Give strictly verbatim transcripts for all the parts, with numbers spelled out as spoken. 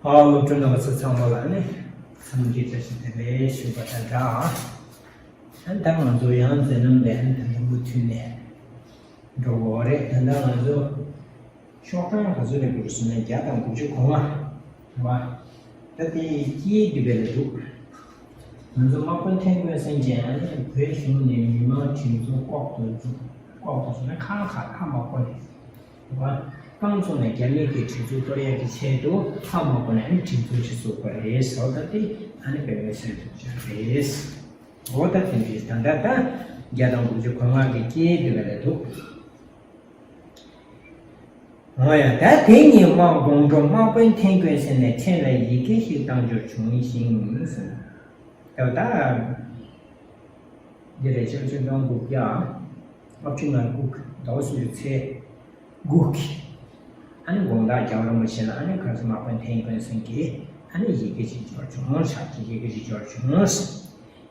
ཨ། སློབ་ཕྲུག་རྣམ་པ་ཚོ་ཚང་མ་ལ་ནི་འཚམས་འདྲི་བཀྲ་ཤིས་བདེ་ལེགས་ཞུ་བ་དང་སྦྲགས། ཨ། ད་ང་ཚོ་ཡང་མཛད་རྣམ་ལས་ཨ་ནི་ད་ལྟ་མུ་མཐུད་ནས་འགྲོ་གི་རེད། ད་ལྟ་ང་ཚོ་ཤོག་གྲངས་ག་ཚོད་ལ་བསྒྱུར་སོང་ན་བརྒྱ་དང་དགུ་བཅུ་གོ་ལྔ་རེད་བ། ད་དེ་དཀྱིལ་འདི་བས་ལ་འདུག་ང་ཚོ་དམག་དཔོན་ཐན་ཀོན་སན་གྱིས་ཨ་ནི་བོད་གཞུང་ནས་མི་མང་གྲོས་ཚོགས་ལྐོག་ཏུ་བཙུགས། ལྐོག་ཏུ་ཟེར་ན་ཁ་ཁ་ལྷ་དམག་དཔོན་རེད་བ། རྐང་བཙུགས་ནས་རྒྱ་མི་གི་གྲོས་ཚོགས་གཏོར་ཡག་གི་ཆེད་དུ་ལྷ་དམག་དཔོན་ནས་ཨ་ནི་གྲོས་ཚོགས་ཤིག་བཙུགས་པ་རེད་ཟེར་བ། ད་དེ་ཨ་ནི་དཔེ་མི་སྲིད་ཐུགས་རྗེ་རེད། འོ་ད་དེ་འདྲའི་ད་ལྟ་ད་བརྒྱ་དང་དགུ་བཅུ་གོ་ལྔ་གི་དཀྱིལ་འདི་བས་ལ་འདུག་འོ་ཡ། ད་དེ་ཉིན་དམག་དགོང་དྲོ་དམག་དཔོན་ཐན་ཀོན་སན་ནས་ཕྲན་ལ་ཡི་གེ་ཞིག་བཏང་འབྱོར་བྱུང་ཞིང་ཟེར། ད་ད་འདི་རེད། ཆིག་སྟོང་དགུ་བརྒྱ་ལྔ་བཅུ་ང་དགུ་ཟླ་བ་གསུམ་པའི་ཚེས་དགུ་གི་ཨ་ནི་དགོང་དག་རྒྱལ་བ་རིན་པོ་ཆེ་ལ་ཨ་ནི་ག་རེ་ཟེར། དམག་དཔོན་ཐན་ཀོན་སན་གྱིས་ཨ་ནི་ཡི་གེ་ཞིག་འབྱོར་བྱུང་། ཕྱག་གི་ཡི་གེ་ཞིག་འབྱོར་བྱུང་།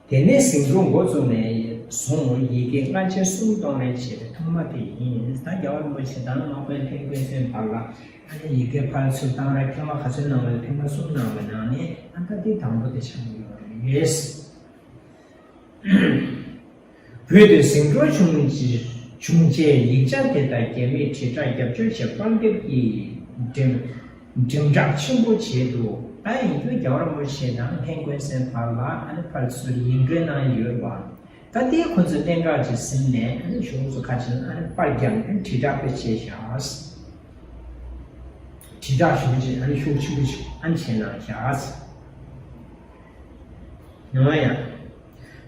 དེ་ནས་ཟིང་འཁྲུག་འགོ་བཙུགས་ནས་བཟུང་ཡི་གེ་སྔ་ཕྱི་གསུམ་གཏོང་ལེན་བྱས་པའི་ཐོག་མ་དེ་ཡིན། ད་རྒྱལ་བ་རིན་པོ་ཆེ་དང་དམག་དཔོན་ཐན་ཀོན་སན་བར་ལ་ཨ་ནི་ཡི་གེ་ཕར་ཚུར་བཏང་ར་ཐེངས་མ་ག་ཚོད་གནང་བ་རེད། ཐེངས་མ་གསུམ་གནང་བའི་ནང་ནས་ཨ་ད་དེ་དང་པོ་དེ་ཆགས་ཡོད་རེད། བོད་དུ་ཟིང་འཁྲུག་བྱུང་བྱུང་རྗེས་ཡིག་ཆ་དེ་དག་རྒྱ་མིས་དྲིལ་བསྒྲགས་རྒྱབ་སྐྱོར་བྱས་པར་དེབ་ཀྱིས་འགྲེམས་འགྲེམས་བསྒྲགས་ཆེན་པོ་བྱས་འདུག་ད་ཡིན་རྒྱུ་རྒྱལ་བ་རིན་པོ་ཆེ་དང་ཐན་ཀོན་སན་བར་ལ་ཨ་ནི་ཕར་ཚུར་ཡིག་འབྲེལ་གནང་ཡོད་པ། ད་ལྟའི་ཁོ་ཚོས་གཏན་འཁེལ་ཅིག་ཟིན་ནས་ཨ་ནི་གཞུང་ཚོ་ཁ་ཆེན་ཨ་ནི་པར་རྒྱབ་ནས་དྲིལ་བསྒྲགས་དེ་བྱས་བཞག་དྲིལ་བསྒྲགས་ཞུ་ཅིག་ཨ་ནི་ཤུགས་ཆེན་པོ་ཞིག་ཨ་ནི་བྱས་གནང་བཞག་ཡང་ཡང་།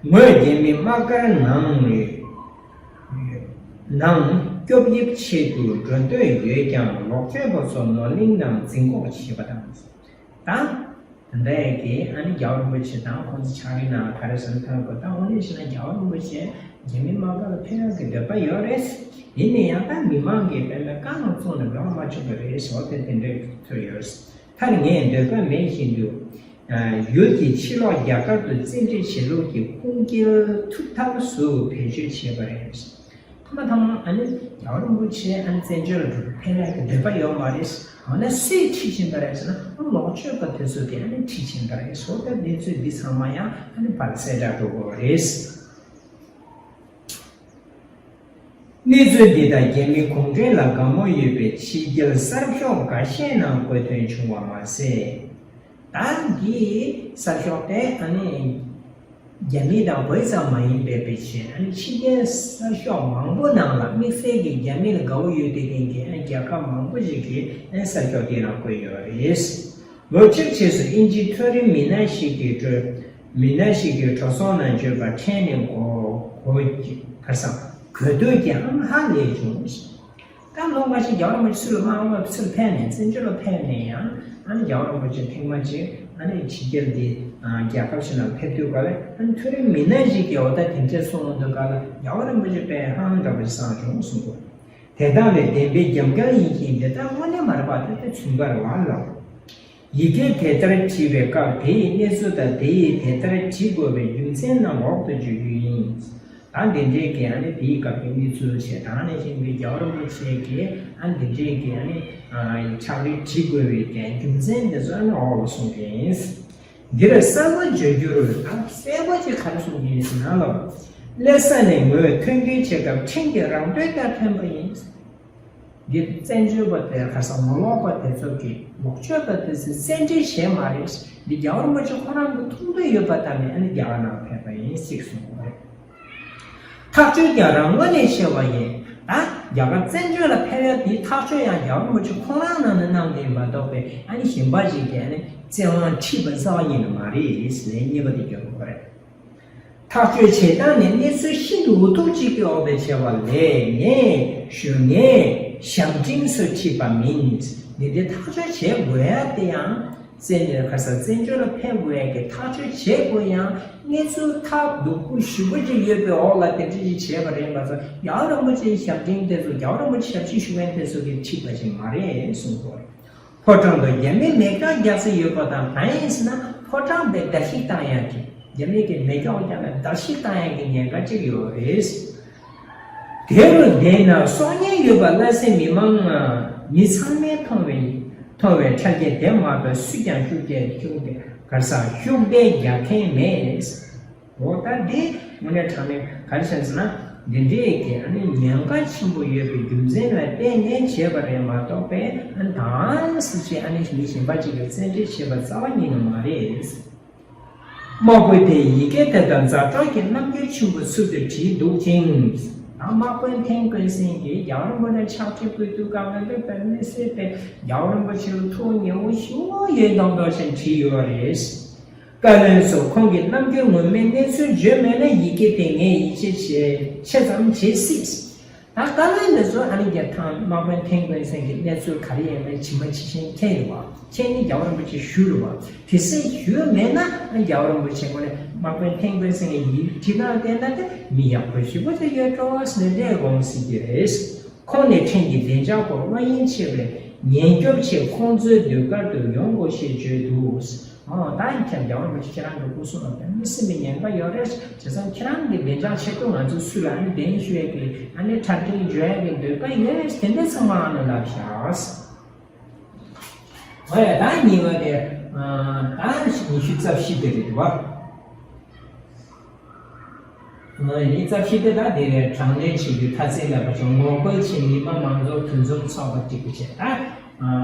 ངོས་རྒྱ་མི་དམག་སྒར་ནང་ནང་སྐྱོབ་དབྱིབས་ཆེད་དུ་འགྲོ་འདོད་ཡོད་ཀྱང་ལོག་སྤྱོད་པ་ཚོ་ནོར་གླིང་ནང་འཛིན་འགོག་བྱེད་པ་དང་། ད། ད་ལྟ་ཡ་གི་ཨ་ནི་རྒྱལ་བ་རིན་པོ་ཆེ་དང་ཁོང་ཚོ་ཕྱག་རིས་ནང་ལ་ག་རེ་ཟེར་ན་ཐོན་དགོས། ད་དངོས་གནས་བྱས་ན་རྒྱལ་བ་རིན་པོ་ཆེ་རྒྱ་མི་དམག་སྒར་ལ་ཕེབས་ཡག་གི་འདོད་པ་ཡོད་རེད། ཡིན་ན་ཡང་ད་མི་མང་གིས་དཔེ་མེད་བཀའ་ལ་བཙུགས་ནས་འགྲོ་མ་ཆོག་གི་རེད་ཟེར་བ་དེ་དེ་འདྲ་ཐོས་ཡོད། མཐར་ངས་འདོད་པ་མེད་བཞིན་དུ། ཡུལ་གྱི་ཕྱི་ལོགས་རྒྱ་གར་དུ་བཙན་ཁྲིད་བྱེད་ལུགས་ཀྱི་ཁུངས་སྐྱེལ་ཐུབ་ཐབས་སུ་བེད་སྤྱོད་བྱས་པ་རེད། ཐོག་མ་ཐོག་མ་ཨ་ནི་རྒྱལ་བ་རིན་པོ་ཆེ་ཨ་ནི་བཙན་བྱོལ་དུ་ཕེབས་ཡག་གི་འདོད་པ་ཡོད་མ་རེད། འོ་ན་སུས་ཁྲིད་ཕྱིན་པ་རེད་ཟེར་ན་ལོག་སྤྱོད་པ་དེ་ཚོ་གིས་ཨ་ནི་ཁྲིད་ཕྱིན་པ་རེད་ཟེར་བ་དང་། གནས་ཚུལ་འདི་ཚང་མ་ཡང་ཨ་ནི་ཕར་གསལ་བསྒྲགས་འགྲོ་དགོས་པ་རེད། གནས་ཚུལ་འདི་དག་རྒྱ་མི་གུང་ཁྲན་ལ་དགའ་མོས་ཡོད་པའི་ཕྱི་རྒྱལ་གསར་ཤོག་འགའ་ཤས་ནང་བཀོད་དོན་བྱུང་བ་མ་ཟད། ད་འདིའི་གསར་ཤོག་དེ་ཨ་ནི་རྒྱ་མི་དང་བོད་ཙམ་མ་ཡིན་པའི་ཕལ་ཆེར་ཨ་ནི་ཕྱི་རྒྱལ་གསར་ཤོག་མང་པོ་ནང་ལ་དམིགས་བསལ་གྱི་རྒྱ་མི་ལ་དགའ་བོ་ཡོད་བསྡད་མཁན་གྱི་ཨ་ནི་རྒྱལ་ཁབ་མང་པོ་ཞིག་གིས་ཨ་ནི་གསར་ཤོག་དེ་ནང་བཀོད་ཡོད་རེད། ལོ་གཅིག་རྗེས་སུ་དབྱིན་ཇིའི་མཐོ་རིམ་མི་སྣ་ཞིག་གིས་འགྲོ་མི་སྣ་ཞིག་གིས་འགྲོ་སོང་ནང་བརྗོད་པར་ཕྲན་ནས་གོ་གོ་ག་རེ་ཟེར། གོ་ཐོས་ཀྱི་ཧང་ཧ་ལས་བྱུང་། ད་ལོ་འགའ་ཤས་རྒྱལ་བ་རིན་པོ་ཆེ་ཚུར་ལ་མར་ཚུར་ཕེབས་ནས་བཙན་བྱོལ་ལ་ཕེབས་ནས་ཡང་ཨ་ནི་རྒྱལ་བ་རིན་པོ་ཆེ་ཐེངས་མ་གཅིག་ཨ་ནི་ཕྱི་རྒྱལ་འདི་རྒྱལ་ཁབ་ཞིག་ནང་ཕེབས་དུས་སྐབས་ལ་ཨ་ནི་མཐོ་རིམ་མི་སྣ་ཞིག་གིས་འོ་ད་དེ་འདྲས་གསུངས་འདུག་ག་ལ་རྒྱལ་བ་རིན་པོ་ཆེ་དཔེ་ཧང་སངས་པ་ཞིག་བྱུང་གསུངས་འདུག་དེ་དག་ལས་བདེན་པའི་རྒྱབ་འགལ་ཡིན་གྱི་འདི་དག་དངོས་གནས་མ་རེད་པ། དེ་ལྟར་མཚོན་པར་བ་ལ། ཡི་གེ་དེ་ལྟར་བྲིས་པའི་སྐབས་དེ་ཡི་གནས་ཚུལ་དང་དེ་ཡི་དེ་ལྟར་བྲིས་དགོས་པའི་རྒྱུ་མཚན་རྣམས་འོག་ཏུ་བརྗོད་རྒྱུ་ཡིན། ད་འདི་འདྲའི་གི་ཨ་ནི་དེའི་སྐབས་ཀྱི་གནས་ཚུལ་བྱས་དང་ནས་བཞིན་པའི་རྒྱལ་བ་རིན་པོ་ཆེ་གིས་ཨ་ནི་འདི་འདྲའི་གི་ཨ་ནི་ཕྱག་བྲིས་བྲིས་དགོས་པའི་གི་རྒྱུ་མཚན་དེ་ཚོ་ཨ་ནི་འོག་ལ་གསུངས་ཏེ་ཡིན། འདིར་གསལ་པོ་བརྗོད་རྒྱུར་ད་གསལ་པོ་ཅིག་ག་རེ་གསུངས་ཡིན་ཟེར་ན་ལོ། སླེབས་ས་ནས་ངོས་ཐོན་སྐྱེལ་བྱེད་སྐབས་ཕྲན་གྱིས་རང་འདོད་ལྟར་ཐོན་པ་ཡིན། འདི་བཙན་བྱོལ་བ་དེ་ག་རེ་ཟེར། ངོ་ལོག་པ་དེ་ཚོ་གིས་ལོག་སྤྱོད་པ་དེ་ཚོས་བཙན་ཁྲིད་བྱས་མ་རེད། འདི་རྒྱལ་བ་རིན་པོ་ཆེ་ཁོ་རང་གི་མཐོང་འདོད་ཡོད་པ་ལྟར་ནས་ཨ་ནི་རྒྱ་གར་ནང་ཕེབས་པ་ཡིན་ཞེས་གསུངས་པ་རེད། ཐག་གཅོད་ཀྱང་རང་ངོས་ནས་བྱས་པ་ཡིན། ད་རྒྱ་གར་བཙན་བྱོལ་ལ་ཕེབས་ཡ་དེའི་ཐག་གཅོད་ཡང་རྒྱལ་བ་རིན་པོ་ཆེ་ཁོ་རང་ནང་ནས་གནང་གི་ཡིན་མ་གཏོགས་པའི་ཨ་ནི་གཞན་པ་ཞིག་གིས་ཨ་ནི་བཙན་དབང་ཁྲིད་པ་རྩ་བ་ཉིད་ནས་མ་རེད་ཟེར་ནས་གཉིས་པ་དེ་བསྐྱོན་དགོས་པ་རེད། ཐག་གཅོད་བྱེད་སྟངས་ནི་གནས་ཚུལ་ཤིན་ཏུ་འུ་ཐུག་ཅིག་གི་འོག་ཏུ་བྱས་པ་ལས་ངས་ཞུ་ངས་ཞབས་འབྲིང་སུ་ཁྲིད་པ་མིན། ནི་དེ་ཐག་གཅོད་བྱེད་དགོས་ཡ་དེ་ཡང་བཙན་ནས་ག་རེ་ཟེར། བཙན་བྱོལ་ལ་ཕེབས་དགོས་ཡ་གི་ཐག་གཅོད་བྱེད་དགོས་ཡང་གནས་ཚུལ་ཐབས་སྡུག་པོ་ཞེ་པོ་ཅིག་ཡོད་པའི་འོག་ལ་དེ་འདྲ་ཅིག་བྱས་པ་རེད་མ་ཚད། རྒྱལ་བ་རིན་པོ་ཆེའི་ཞབས་འབྲིང་དེ་ཚོ་རྒྱལ་བ་རིན་པོ་ཆེ་ཞབས་ཕྱི་ཞུ་མཁན་དེ་ཚོ་གིས་ཁྲིད་པ་ཅིག་མ་རེད་གསུངས་དགོས། ཕོ་བྲང་དུ་རྒྱ་མིས་མེ་སྒྱོགས་རྒྱག་སྲོལ་ཡོད་པ་དང་། གང་ཡིན་ཟེར་ན་ཕོ་བྲང་དེ་བརྡབ་གསིག་བཏང་ཡག་གི། རྒྱ་མི་གིས་མེ་སྒྱོགས་རྒྱག་ནས་བརྡབ་གསིག་བཏང་ཡག་གི་ཉེན་ཁ་ཅིག་ཡོད་རེད། དེ་རུ་བསྡད་ན་སྲོག་ཉེན་ཡོད་པ་སླ་སེ་མི་མང་མི་ཚང་མས་མཐོང་བའི་ མཐོང་བའི་འཕྲལ་གྱི་དེ་མ་གཏོགས་སུས་ཀྱང་ཤུགས་རྒྱག་ཤུགས་རྒྱག་གར་ཟག་ཤུགས་ལྡན་རྒྱག་མཁན་མེད། འོ་ད་འདི་དངོས་གནས་དྲང་གནས་ག་རེ་བྱས་ཟེར་ན། འདི་འདྲའི་གི་ཨ་ནི་ཉེན་ཁ་ཆེན་པོ་ཡོད་པའི་རྒྱུ་མཚན་ལ་བརྟེན་ནས་བྱས་པ་རེད་མ་གཏོགས་པའི་ཨ་ནི་དྭངས་སིག་ཅིག་ཨ་ནི་མི་གཞན་པ་ཅིག་གིས་བཙན་ཁྲིད་བྱས་པ་རྩ་བ་ཉིད་ནས་མ་རེད། དམག་དཔོན་དེས་ཡི་གེ་དེ་དག་ཛ་དྲག་གི་རྣམ་འགྱུར་ཆེན་པོའི་ཚུལ་དུ་བྲིས་འདུག་ཅིང་། ད་དམག་དཔོན་ཐན་ཀོན་སན་གྱིས་རྒྱལ་བ་རིན་པོ་ཆེ་ཕྱག་བྲིས་ཕུལ་དུས་སྐབས་ལ་འདི་དཔེ་མི་སྲིད་པའི་རྒྱལ་བ་རིན་པོ་ཆེ་ལ་ཐུགས་མཉེས་པོ་ཞེ་པོ་ཡོད་མདོག་མདོག་བྱས་བྲིས་ཡོད་རེད། བཀའ་བློན་ཚོ། ཁོང་གིས་རྣམ་འགྱུར་ངོ་མའི་གནས་ཚུལ་བརྗོད་མེད་ན་ཡི་གེ་དེ་ངས་ཡིད་ཆེས་བྱེད་ཆེ་ཙམ་བྱེད་སྲིད། ད་བཀའ་བློན་འདི་ཚོ་ཨ་ནི་རྒྱ་ཐང་དམག་དཔོན་ཐན་ཀོན་སན་གྱི་གནས་ཚུལ་ག་རེ་ཡིན་མིན་ཇི་མ་ཇི་བཞིན་མཁྱེན་ཡོད་པ། མཁྱེན་ནས་རྒྱལ་བ་རིན་པོ་ཆེ་ཞུས་རེད་པ། དེ་སྲིད་ཞུས་མེད་ན་ཨ་རྒྱལ་བ་རིན་པོ་ཆེ་ངོས་ནས་དམག་དཔོན་ཐན་ཀོན་སན་གྱི་ཡིག་བྲིས་ནང་བལྟས་ན་དེ་མི་ཡག་པོ་ཞེ་པོ་ཅིག་ཡོད་འགྲོ་ཟེར་ནས་འདྲ་དགོངས་སྲིད་ཀྱི་རེད། ཁོང་ནས་ཕྲན་གྱི་བདེ་འཇགས་སྐོར་བློ་གཡེང་ཆེ་བས་ཉེན་སྐྱོབ་ཆེད་ཁོང་ཚོའི་ཟློས་གར་དུ་ཡོང་དགོས་ཞེས་བརྗོད་འདུག། ཨོ་ད་ཡིན་ཁྱེད་རྒྱལ་བ་རིན་པོ་ཆེ་ཁྱེད་རང་གི་སྐུ་སྲུང་ལ་དཔེ་མི་སྲིད་པའི་ཉེན་ཁ་ཡོད་རེད། བྱས་ཙང་ཁྱེད་རང་གི་བདེ་འཇགས་ཆེད་དུ་ང་ཚོ་སུ་ལ་ཨ་ནི་གདན་ཞུ་ཡས་ཀྱི་ཨ་ནི་གྲ་སྒྲིག་བྱེད་ཡས་ཀྱི་འདོད་པ་ཡོད་རེད། དེ་འདྲ་ཚང་མ་ཨ་ནི་ལབ་ཤག། ཨོ་ཡ་ད་གཉིས་པ་དེ་ཨ་ད་ཉི་ཤུ་རྩ་བཞི་དེ་རེད་བ། ཉི་ཤུ་རྩ་བཞི་དེ་དག་དེ་བས་དྲག་གནོན་བྱེད་རྒྱུ་ཐ་ཚིག་ལ་བ་ཅུང་ངོ་རྒོལ་ཆེད་མི་མང་མང་ཚོགས་འདུ་འཛོམས་ཚོགས་པ་སྒྲིག་གི་བྱས། ད་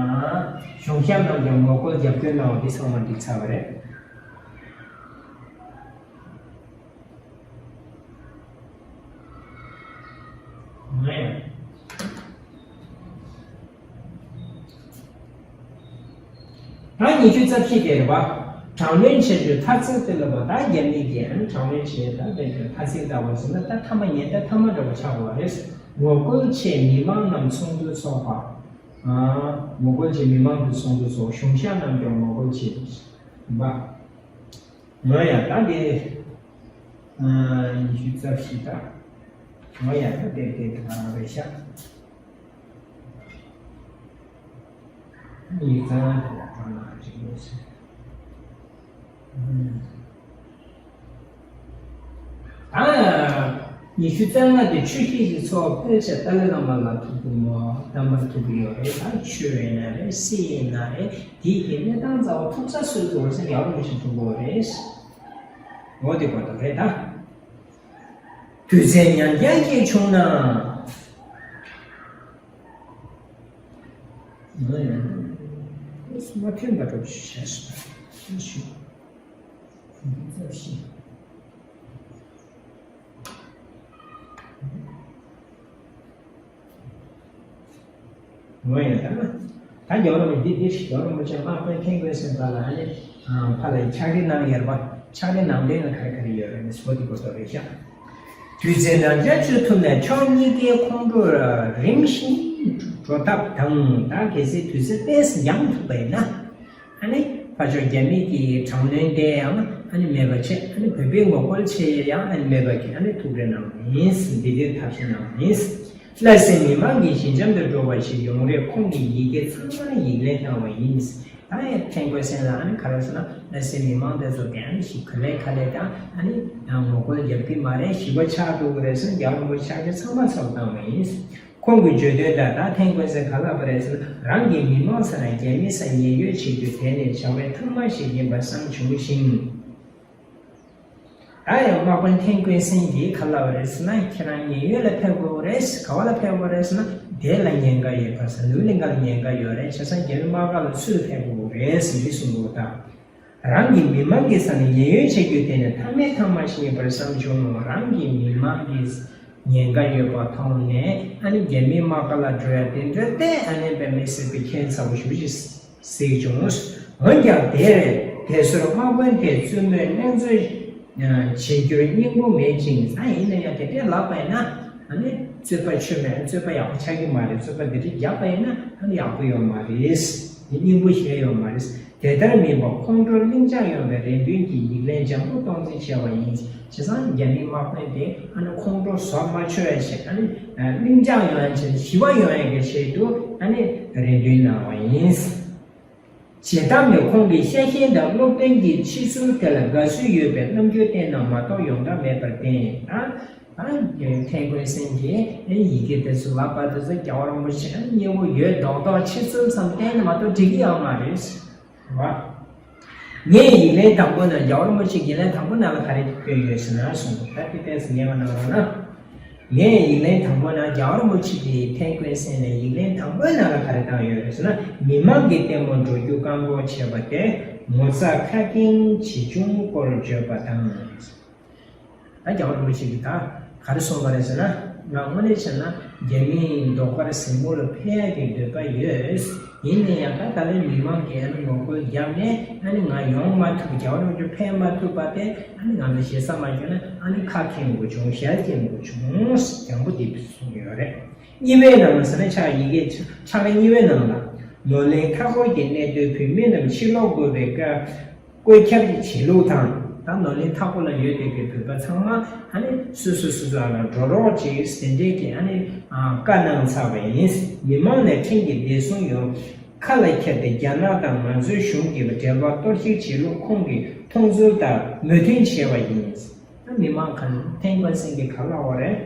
གཞུང་ཞབས་རྣམས་ཀྱང་ངོ་རྒོལ་རྒྱབ་སྐྱོར་གནང་བ་འདི་ཚང་མ་འགྲིག་ཚར་བ་རེད། ད་ཉི་ཤུ་རྩ་བཞི་དེ་རེད་བ། དྲག་གནོན་བྱེད་རྒྱུ་ཐ་ཚིག་དེ་ལ་བ་ད་རྒྱ་མི་གིས་ཨ་ནི་དྲག་གནོན་བྱེད་ད་དེ་ཐ་ཚིག་ལྟ་བ་ཟེར་ན་ད་ཐ་མ་ཉན་ད་ཐ་མ་འདྲ་བོ་ཆགས་པ་རེད། ངོ་རྒོལ་ཆེད་མི་མང་རྣམས་ཚོགས་འདུ་ཚོགས་པ། ངོ་རྒོལ་ཆེད་མི་མང་གི་ཚོགས་འདུ་ཚོགས། གཞུང་ཞབས་རྣམས་ཀྱང་ངོ་རྒོལ་བྱེད་པ། ང་ཡང་ད་དེ་ཉི་ཤུ་རྩ་བཞི་ད། ང་ཡང་ད་དེ་དེ་ག་རེ་ཤག་ཡིག་ཚང་དེ་ལ་གྲོ་ན་ཅིག་ཡོད་ཟེར། ད་ཉི་ཤུ་རྩ་ལྔ་དེ་ཆོས་ཤིག་གི་ཚོགས་ཕལ་ཆེར་ཏཱ་ལའི་བླ་མ་ལ་ཐུག་གི་མོ་དམ་པར་ཐུག་གི་ཡོད་རེད། ད་ཆོས་ཡིན་ན་རེད། སྲིད་ཡིན་ན་རེད། དེའི་གི་གནས་སྟངས་རྩ་བ་ཐུག་ས་སུས་དགོས་ཟེར་ཡག་པོ་ཞིག་ཐུག་གི་རེད། འོ་དེ་གོ་ཐུབ་རེད་ད། དུས་ཚོད་ཉག་ཉག་ཅིག་བྱུང་ན། ང་ཡང་མ་ཐོན་པ་འགྲོ་ཞེས་ཞུ། ང་ཡང་ད་ད་རྒྱལ་བ་རིན་པོ་ཆེ་འདི་འདི་རྒྱལ་བ་རིན་པོ་ཆེ་དམག་དཔོན་ཐན་ཀོན་སན་པ་ལ་ཨ་ནི་ཕ་ལ་ཕྱག་བྲིས་གནང་ཡོད་པ། ཕྱག་བྲིས་ནང་དོན་ལ་ག་རེ་ག་རེ་ཡོད་རེད་ཟེར་བ་འདི་གོ་ཐོས་རེད་ཤག་དུས་ཚོད་ནང་བསྐྱར་བཅོས་ཐུབ་ན་ཕྱོགས་གཉིས་ཀའི་ཁོང་ཁྲོ་རིམ་བཞིན་བྲོ་ཐབས་དང་། ད་གལ་སྲིད་དུས་ཚོད་དཔེ་འགྱངས་ཐུབ་པ་ཡིན་ན། ཨ་ནི་ཕར་ཕྱོགས་རྒྱ་མི་གི་དྲག་གནོན་དེ་ཡང་ཨ་ནི་མེད་པ་བྱས། ཨ་ནི་བོད་པའི་ངོ་རྒོལ་ཆེད་ཡང་ཨ་ནི་མེད་པ་གི་ཨ་ནི་ཐུགས་རེ་གནང་བ་ཡིན། འདི་འདིར་ཐབས་ཤེས་གནང་བ་ཡིན། སླར་གསོའི་མི་མང་གི་ཞི་འཇམ་དུ་འགྲོ་བ་ཞིག་ཡོང་རེ་ཁོང་གིས་ཡི་གེ་ཚང་མ་ཡིག་ལན་གནང་བ་ཡིན། ད་ཡང་ཐན་ཀོན་སན་ལ་ཨ་ནི་ག་རེ་ཟེར་ན། སླར་གསོའི་མི་མང་དེ་ཚོ་གི་ཨ་ནི་ཞིག་ག་ལེ་ག་ལེ་དང་ཨ་ནི་ཡང་ངོ་རྒོལ་རྒྱབ་ཀྱི་མ་རེད། ཞི་བ་ཆགས་འགྲོ་གི་རེད་ཟེར་རྒྱལ་བ་རིན་པོ་ཆེ་ཕྱག་བྲིས་ཚང་མ་ཚབ་བཏང་བ་ཡིན། ཁོང་གིས་བརྗོད་དོན་ལྟར་ད་ཐན་ཀོན་སན་ག་ལབ་པ་རེད་ཟེར་ན། རང་གི་མི་མང་ས་ནས་རྒྱ་མི་ས་ཉེན་གཡོལ་བྱེད་རྒྱུ་དེ་ནི་བྱ་བའི་ཐབས་མ་ཞིག་ཡིན་པ་བསམ་བྱུང་ཞིང་། ད་ཡང་དམག་དཔོན་ཐན་ཀོན་སན་གྱིས་ག་ལབ་པ་རེད་ཟེར་ན། ཁྱེད་རང་ཉེན་གཡོལ་ལ་ཕེབས་དགོས་རེད། ག་བ་ལ་ཕེབས་དགོས་རེད་ཟེར་ན། དེ་ལ་ཉེན་ཁ་ཡོད་པ་ས་ནུབ་གླིང་ག་ལ་ཉེན་ཁ་ཡོད་རེད། བྱས་ཙང་རྒྱ་མི་དམག་སྒར་ལ་སུ་ལ་ཕེབས་དགོས་རེད་ཟེར་འདི་གསུང་དགོས་ད། རང་གི་མི་མང་གི་ས་ནས་ཉེན་གཡོལ་བྱེད་རྒྱུ་དེ་ནི་ཐབས་མེད་ཐབས་མ་ཞིག་ཡིན་པར་བསམ་བྱུང་ངོ་། རང་གི་མི་མང་གི་ཉེན་ཁ་ཡོད་པ་མཐོང་ནས་ཨ་ནི་རྒྱ་མིའི་དམག་སྒར་ལ་འགྲོ་ཡ་དེ་འདྲ་དེ་ཨ་ནི་དཔེ་མི་སྲིད་པའི་ཁྱད་མཚར་པོ་ཞེ་པོ་ཅིག་གཟིགས་བྱུང་། འོན་ཀྱང་དེར་དེ་ཚོར་དམག་དཔོན་དེས་བཙུན་མོས་གླེང་རྩོད་བྱེད་རྒྱུར་སྙིང་པོ་མེད་ཅིང་། ད་ཡིན་ན་ཡང་དེ་འདྲས་ལབ་པ་ཡིན་ན་ཨ་ནི་རྩོད་པ་ཆོད་མེད། རྩོད་པ་ཡག་པོ་ཆགས་ཀྱི་མ་རེད། རྩོད་པ་འདི་འདྲས་རྒྱབ་པ་ཡིན་ན་ཨ་ནི་ཡག་པོ་ཡོད་མ་རེད། དེ་སྙིང་པོ་བཞེས་ཡོད་མ་རེད། དེ་ལྟར་མིན་པར་ཁོང་ཁྲོ་གླིང་ཆགས་ཡོང་བའི་རེ་འདུན་གྱིས་ཡིག་ལན་འཇམ་པོ་གཏོང་རྩིས་བྱས་པ་ཡིན། བྱས་ཙང་རྒྱ་མིའི་དམག་དཔོན་དེ་ཨ་ནི་ཁོང་ཁྲོ་བཟོ་མ་ཆོག་ཡ་ཞིག་ཨ་ནི་གླིང་ཆགས་ཡོང་ཡ་ཞིག་ཞི་བ་ཡོང་ཡ་གི་ཆེད་དུ་ཨ་ནི་རེ་འདུན་གནང་བ་ཡིན། བྱེད་སྟངས་ནི་ཁོང་གི་ཤ་ཞེན་དང་སློབ་སྟོན་གྱི་ཕྱི་ཚུལ་དེ་ལ་དགའ་བསུ་ཡོད་པའི་རྣམ་འགྱུར་བསྟན་ན་མ་གཏོགས་ཡོང་ཐབས་མེད་པར་བརྟེན། ཨ། ཨ། ཐན་ཀོན་སན་གྱིས་ཨ་ཡི་གེ་དེ་ཚོ་ལབ་པ་དེ་ཚོ་རྒྱལ་བ་རིན་པོ་ཆེ་ཨ་མཉེས་པོ་ཡོད་མདོག་མདོག་ཕྱི་ཚུལ་ཙམ་བསྟན་ནས་མ་གཏོགས་འགྲིག་གི་ཡོད་མ་རེད། བ། ངས་ཡིག་ལན་དང་པོ་ན་རྒྱལ་བ་རིན་པོ་ཆེ་ཡིག་ལན་དང་པོ་ནང་ལ་ག་རེ་བཀོད་ཡོད་ཟེར་ན་གསུངས་འདུག་ད་དེ་ཏོག་ཙམ་ཉན་པ་གནང་རོགས་གནང་། ངས་ཡིག་ལན་དང་པོ་ན་རྒྱལ་བ་རིན་པོ་ཆེ་གིས་ཐན་ཀོན་སན་ལ་ཡིག་ལན་དང་པོའི་ནང་ལ་ག་རེ་བཏང་ཡོད་རེད་ཟེར་ན། མི་མང་གི་ལྟད་མོ་འགྲོ་རྒྱུ་བཀག་འགོག་བྱས་པ་དེ་ངོ་ཚ་ཁ་སྐྱེངས་བྱེད་བཅུག་སྐོར་བརྗོད་པ་དང་། ད་རྒྱལ་བ་རིན་པོ་ཆེ་གིས་ད་ག་རེ་གསུངས་པ་རེད་ཟེར་ན། ང་དངོས་གནས་བྱས་ན་རྒྱ་མིའི་ཟློས་གར་གཟིགས་མོར་ཕེབས་ཡག་གི་འདོད་པ་ཡོད། ཡིན་ན་ཡང་ད་ད་ལན་མི་མང་གིས་ཨ་ནི་ངོ་རྒོལ་བརྒྱབ་ནས་ཨ་ནི་ང་ཡོང་མ་ཐུབ། རྒྱལ་བ་རིན་པོ་ཆེ་ཕེབས་མ་ཐུབ་པ་དེ་ཨ་ནི་ང་ཚོ་ཞེ་ས་མ་བཅོས་ན་ཨ་ནི་ཁ་སྐྱེངས་དགོས་བྱུང་། ཞལ་སྐྱེངས་དགོས་བྱུང་། སྦྱང་པོ་འདི་གསུངས་ཡོད་རེད། གཉིས་པའི་ནང་ལ་ཟེར་ན་ཕྱག་ཡི་གེ་ཕྱག་ལེན་གཉིས་པའི་ནང་ལ་ནོར་གླིང་མཐའ་འཁོར་གྱི་གནས་སྡོད་བོད་མི་རྣམས་ཕྱིར་ལོག་དགོས་པའི་བཀའ། བཀོད་ཁྱབ་བྱེད་ལུགས་དང་། ད་ནོར་གླིང་མཐའ་འཁོར་ལ་ཡོད་བསྡད་པའི་བོད་པ་ཚང་མ་ཨ་ནི་སོ་སོ་སོ་སོ་ལ་འགྲོ་རོགས་ཅེས་དེ་འདྲའི་གི་ཨ་ནི་བཀའ་གནང་ཚར་བ་ཡིན། མི་མང་ནས་ཁྲིམས་ཀྱི་བདེ་སྲུང་ཡོང་ཁ་ལ་འཁྱེར་ཏེ་རྒྱ་ནག་དང་ང་ཚོའི་གཞུང་གི་འབྲེལ་བ་གཏོར་བཤིག་བྱེད་ལུགས་ཁོང་གི་མཐོང་ཚུལ་དང་མོས་མཐུན་བྱས་པ་ཡིན། ད་མི་མང་ག་ཐན་ཀོན་སན་གྱིས་ག་ལབ་པ་རེད།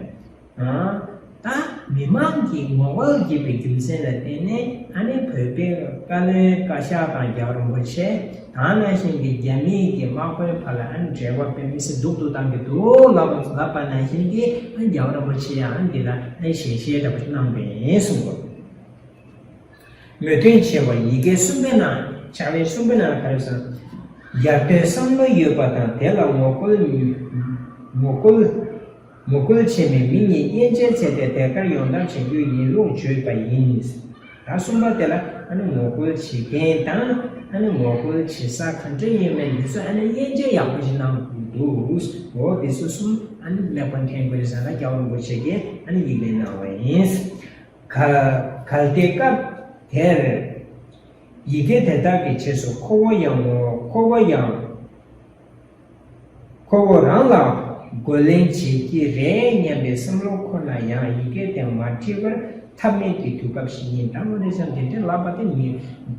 ད་མི་མང་གིས་ངོ་རྒོལ་བགྱིས་པའི་རྒྱུ་མཚན་ལ་བརྟེན་ནས་ཨ་ནི་བོད་པའི་བཀའ་བློན་བཀའ་ཤག་དང་རྒྱལ་བ་རིན་པོ་ཆེ་དང་ནང་བཞིན་གྱི་རྒྱ་མིའི་གི་དམག་དཔོན་བར་ལ་ཨ་ནི་འབྲེལ་བ་དཔེ་མི་སྲིད་སྡུག་ཏུ་བཏང་གི་འདུག་ལབ་ལབ་པ་ནང་བཞིན་གྱི་ཨ་ནི་རྒྱལ་བ་རིན་པོ་ཆེ་ཡང་ཨ་ནི་འདི་ལ་ཨ་ནི་ཞལ་བཞེས་འདྲ་པོ་ཞིག་གནང་བས་གསུངས་པ། མོས་མཐུན་བྱས་པ་ཡི་གེ་གསུམ་པའི་ནང་ཕྱག་ལེན་གསུམ་པའི་ནང་ག་རེ་ཟེར། རྒྱལ་དོན་བསམ་བློ་ཡོད་པ་དང་དེ་ལ་ངོ་རྒོལ་ངོ་རྒོལ་ངོ་རྒོལ་བྱེད་མི་མི་གཉིས་དབྱེ་འབྱེད་བྱས་ཏེ་དེ་གར་ཡོང་ཐབས་བྱ་རྒྱུ་ཡིན་ལུགས་བརྗོད་པ་ཡིན། ད་གསུམ་པ་དེ་ལ་ཨ་ནི་ངོ་རྒོལ་བྱེད་མཁན་དང་ཨ་ནི་ངོ་རྒོལ་བྱེད་ས་ག་འདྲ་ཡིན་མིན་འདི་ཚོ་ཨ་ནི་དབྱེ་འབྱེད་ཡག་པོ་ཞིག་གནང་དགོས་འདུག་འོ་དེ་ཚོ་གསུམ་ཨ་ནི་ཀླད་ཀོར་འཐེན་དགོས་ཟེར་ན་རྒྱལ་བ་རིན་པོ་ཆེ་གིས་ཨ་ནི་ཡིག་ལན་གནང་བ་ཡིན། གལ་གལ་ཏེ་སྐབས་དེར་ཡི་གེ་དེ་དག་གི་རྗེས་སུ་ཁོ་བོ་ཡང་ངོ་ཁོ་བོ་ཡང་ཁོ་བོ་རང་ལ་རྒོལ་ལན་བྱེད་ཀྱི་རེད་སྙམ་པའི་བསམ་བློ་འཁོར་ན་ཡང་ཡི་གེ་དེ་མ་བྲིས་པར་ཐབས་མེད་ཀྱི་དུས་སྐབས་ཤིག་ཡིན། ད་དངོས་གནས་ཀྱང་དེ་འདྲའི་ལབ་པ་དེ་མི་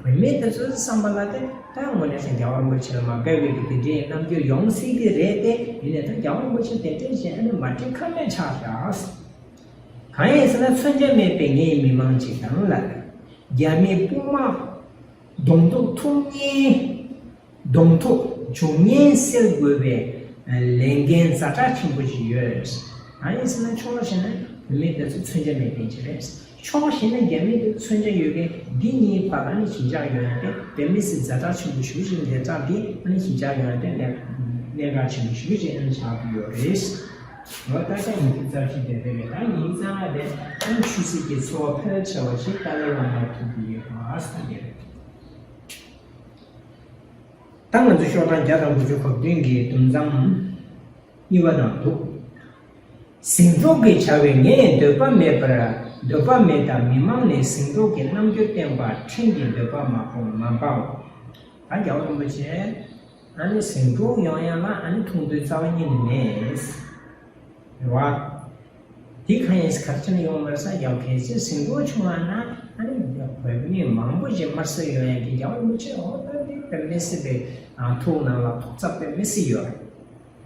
བུད་མེད་དེ་ཚོའི་བསམ་པ་ལ་དེ་ད་དངོས་གནས་ཀྱང་རྒྱལ་བ་རིན་པོ་ཆེ་ལ་མ་དགའ་བའི་གི་དེ་འདྲའི་རྣམ་འགྱུར་ཡོང་སྲིད་ཀྱི་རེད་དེ། ཡིན་ནའི་ད་རྒྱལ་བ་རིན་པོ་ཆེ་དེ་འདྲའི་བྱས་ཨ་ནི་མ་བྲིས་ཁ་མེད་ཆགས་ཤག་གང་ཡིན་ཟེར་ན་མཚོན་ཆ་མེད་པའི་ངའི་མི་མང་ཅིག་དང་ལ་རྒྱ་མིའི་དཔུང་དམག་གདོང་ཐུག་ཐུག་ཉེན་གདོང་ཐུག་འབྱུང་ཉེན་སེལ་དགོས་པའི་ལས་འགན་ཛ་དྲག་ཆེན་པོ་ཞིག་ཡོད། གང་ཡིན་ཟེར་ན་ཕྱོགས་བཞི་ནས་བུད་མེད་དེ་ཚོ་མཚོན་ཆ་མེད་མཁན་ཅིག་རེད། ཕྱོགས་བཞི་ནས་རྒྱ་མི་དེ་མཚོན་ཆ་ཡོད་མཁན་འདི་གཉིས་བར་ལ་ནི་ཞི་འཇགས་ཡོང་ཡ་དེ་དཔེ་མི་སྲིད་ཛ་དྲག་ཆེན་པོ་ཞེ་པོ་ཅིག་ལས་དྲག་འདི་ནི་ཞི་འཇགས་ཡོང་ཡ་དེ་གནད་གནད་འགག་ཆེན་པོ་ཞེ་པོ་ཅིག་ཨ་ནི་ཆགས་ཀྱི་ཡོད་རེད། ལོ་ལྟར་ཆ་ཉི་ཤུ་རྩ་བཞི་དེ་རེད་པས། ད་ཉིན་གཙང་མ་དེ་ཨ་ནི་ཆོས་སྲིད་ཀྱི་འཚོ་བ་ཕལ་ཆེ་བ་ཞིག་ཏཱ་ལའི་བླ་མར་ཐུག་གི་ཡོད་པ་གསུངས་ཀྱི་རེད། ད་ང་ཚོ་ཤོག་གྲངས་བརྒྱ་དང་དགུ་བཅུ་གོ་བདུན་གྱི་དུམ་མཚམས་གཉིས་པ་ནང་འདུག་ཟིང་འཁྲུག་གི་བྱ་བས་ངས་འདོད་པ་མེད་པར་འདོད་པ་མེད་དང་མི་མང་ནས་ཟིང་འཁྲུག་གི་རྣམ་འགྱུར་བསྟན་པ་ཁྲིམས་ཀྱི་འདོད་པ་མ་སྤོང་མ་འབའོ། ད་རྒྱལ་བ་རིན་པོ་ཆེ་ཨ་ནི་ཟིང་འཁྲུག་ཡོང་ཡ་ལ་ཨ་ནི་ཐུགས་འདོད་རྩ་བ་ཉིད་ནས་མེད། རེད་བ། འདི་གང་ཡིན་ག་རེ་བྱས་ནས་ཡོང་མ་རེད་ཟེར་ན། ཡང་གལ་སྲིད་ཟིང་འཁྲུག་བྱུང་བ་ན་ཨ་ནི་བོད་མི་མང་པོ་ཞིག་དམར་གསོད་ཡོང་ཡ་གི་རྒྱལ་བ་རིན་པོ་ཆེ་འོ་ད་འདི་དཔེ་མི་སྲིད་པའི་ཐུགས་ནང་ལ་ཐོག་ཚ་དཔེ་མི་སྲིད་ཡོད་རེད།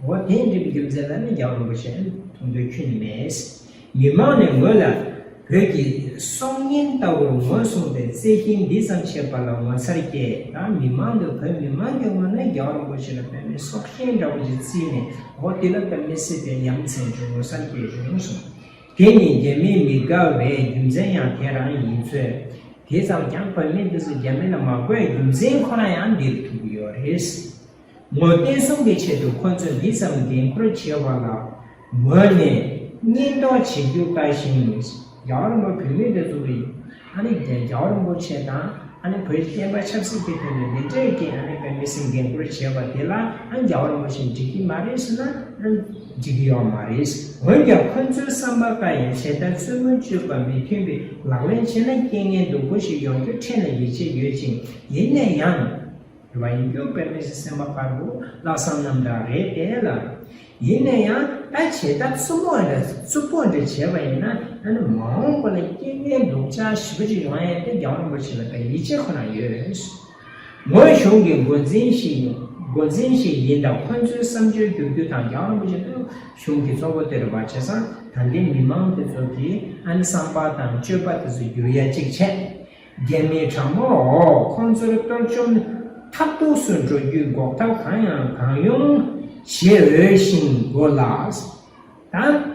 འོ་དེ་འདྲ་བའི་རྒྱུ་མཚན་ལ་ནི་རྒྱལ་བ་རིན་པོ་ཆེ་ཐུགས་འདོད་ཁྱོན་ནས་མེད། མི་མང་ནས་ངོས་ལ་བོད་ཀྱི་སྲོག་ཉེན་ལྟ་བུར་ངོས་བཟུང་སྟེ་བརྩེ་ཞེན་འདི་ཙམ་བྱེད་པ་ལ་ངོ་མཚར་སྐྱེས། ད་མི་མང་དུ་བོད་མི་མང་གི་ངོས་ནས་རྒྱལ་བ་རིན་པོ་ཆེ་ལ་དཔེ་མི་སྲོག་ཤིང་འདྲ་བོ་ཞིག་བརྩིས་ནས་འོ་དེ་ལ་དཔེ་མི་སྲིད་པའི་ཡ་མཚན་བྱུང་ངོ་མཚར་སྐྱེས་བྱུང་གསུངས། དེ་ནི་རྒྱ་མིས་མི་དགའ་བའི་རྒྱུ་མཚན་ཡང་དེ་རང་ཡིན་ཚོད། དེ་ཙམ་ཀྱང་བོད་མི་འདི་ཚོ་རྒྱ་མི་ལ་མ་དགའ་བའི་རྒྱུ་མཚན་ཁོ་རང་ཡང་འདིར་ཐུག་གི་ཡོད་རེད། ངོ་བསྟན་སྲུང་གི་ཆེད་དུ་ཁོ་ཚོས་འདི་ཙམ་འགན་འཁུར་བྱས་པ་ལ་ངོས་ནས་སྙིང་སྟོབས་བྱེད་རྒྱུ་དཀའ་ཞིང་། རྒྱལ་བ་རིན་པོ་བོད་མི་འདི་ཚོ་གི་ཨ་ནི་རྒྱལ་བ་རིན་པོ་ཆེ་དང་ཨ་ནི་བོད་བསྟན་པ་ཆབ་སྲིད་ཀྱི་ཐོག་ནས་འདི་འདྲའི་གི་ཨ་ནི་དཔེ་མི་སྲིད་འགན་འཁུར་བྱས་པ་དེ་ལ་ཨ་རྒྱལ་བ་རིན་པོ་ཆེ་འགྲིག་གི་མ་རེད་ཟེར་ན་ཨ་འགྲིག་གི་ཡོད་མ་རེད། འོན་ཀྱང་ཁོ་ཚོའི་བསམ་པ་དཀའ་ཡང་ཇི་ལྟར་བཙུན་མོ་སྤྱོད་པ་མི་མཐུན་པའི་ལག་ལེན་བྱས་ན་རྐྱེན་ངན་སྡུག་པོ་ཞིག་ཡོང་རྒྱུ་ཕྲན་ལ་ཡིད་ཆེས་ཡོད་ཅིང་། ཡིན་ན་ཡང་རེད་བ། ཡིན་རྒྱུ་དཔེ་མི་སྲིད་སེམས་པ་དཀར་པོ་ལྷག་བསམ་རྣམ་དག་རེད་དེ་ལ། ཡིན་ན་ཡང་ད་བྱེད་ཐབས་རྩུབ་པོ་འདྲ་རྩུབ་པོ་འདྲ་བྱས་པ་ཡིན་ན་ཨ་ནི་མ་འོངས་པ་ལ་རྐྱེན་ངན་སྡུག་ཅག་ཞེ་པོ་ཅིག་ཡོང་ཡས་དེ་རྒྱལ་བ་རིན་པོ་ཆེ་ལ་ད་ཡིད་ཆེས་ཁོ་ན་ཡོད། ངོས་གཞུང་གི་འགོ་འཛིན་ཞིག་ཡིན། འགོ་འཛིན་ཞིག་ཡིན་དང་ཁོང་ཚོའི་བསམ་སྤྱོད་བསྒྱུར་རྒྱུ་དང་། རྒྱལ་བ་རིན་པོ་ཆེ་ནི་གཞུང་གི་གཙོ་བོ་དེ་རེད་པ། བྱས་ཙང་ད་ལྟའི་མི་མང་དེ་ཚོ་གི་ཨ་ནི་བསམ་པ་དང་སྤྱོད་པ་དེ་ཚོ་བསྒྱུར་ཡ་གཅིག་བྱས། རྒྱ་མི་དྲང་མོ་ཁོང་ཚོར་གཏོར་བཅོམ་མཐར་ཐུག་སུ་འགྲོ་རྒྱུའི་འགོག་ཐབས་གང་ཡང་གང་ཡོང་བྱེད་འོས་ཤིང་དགོས་ལ། ད་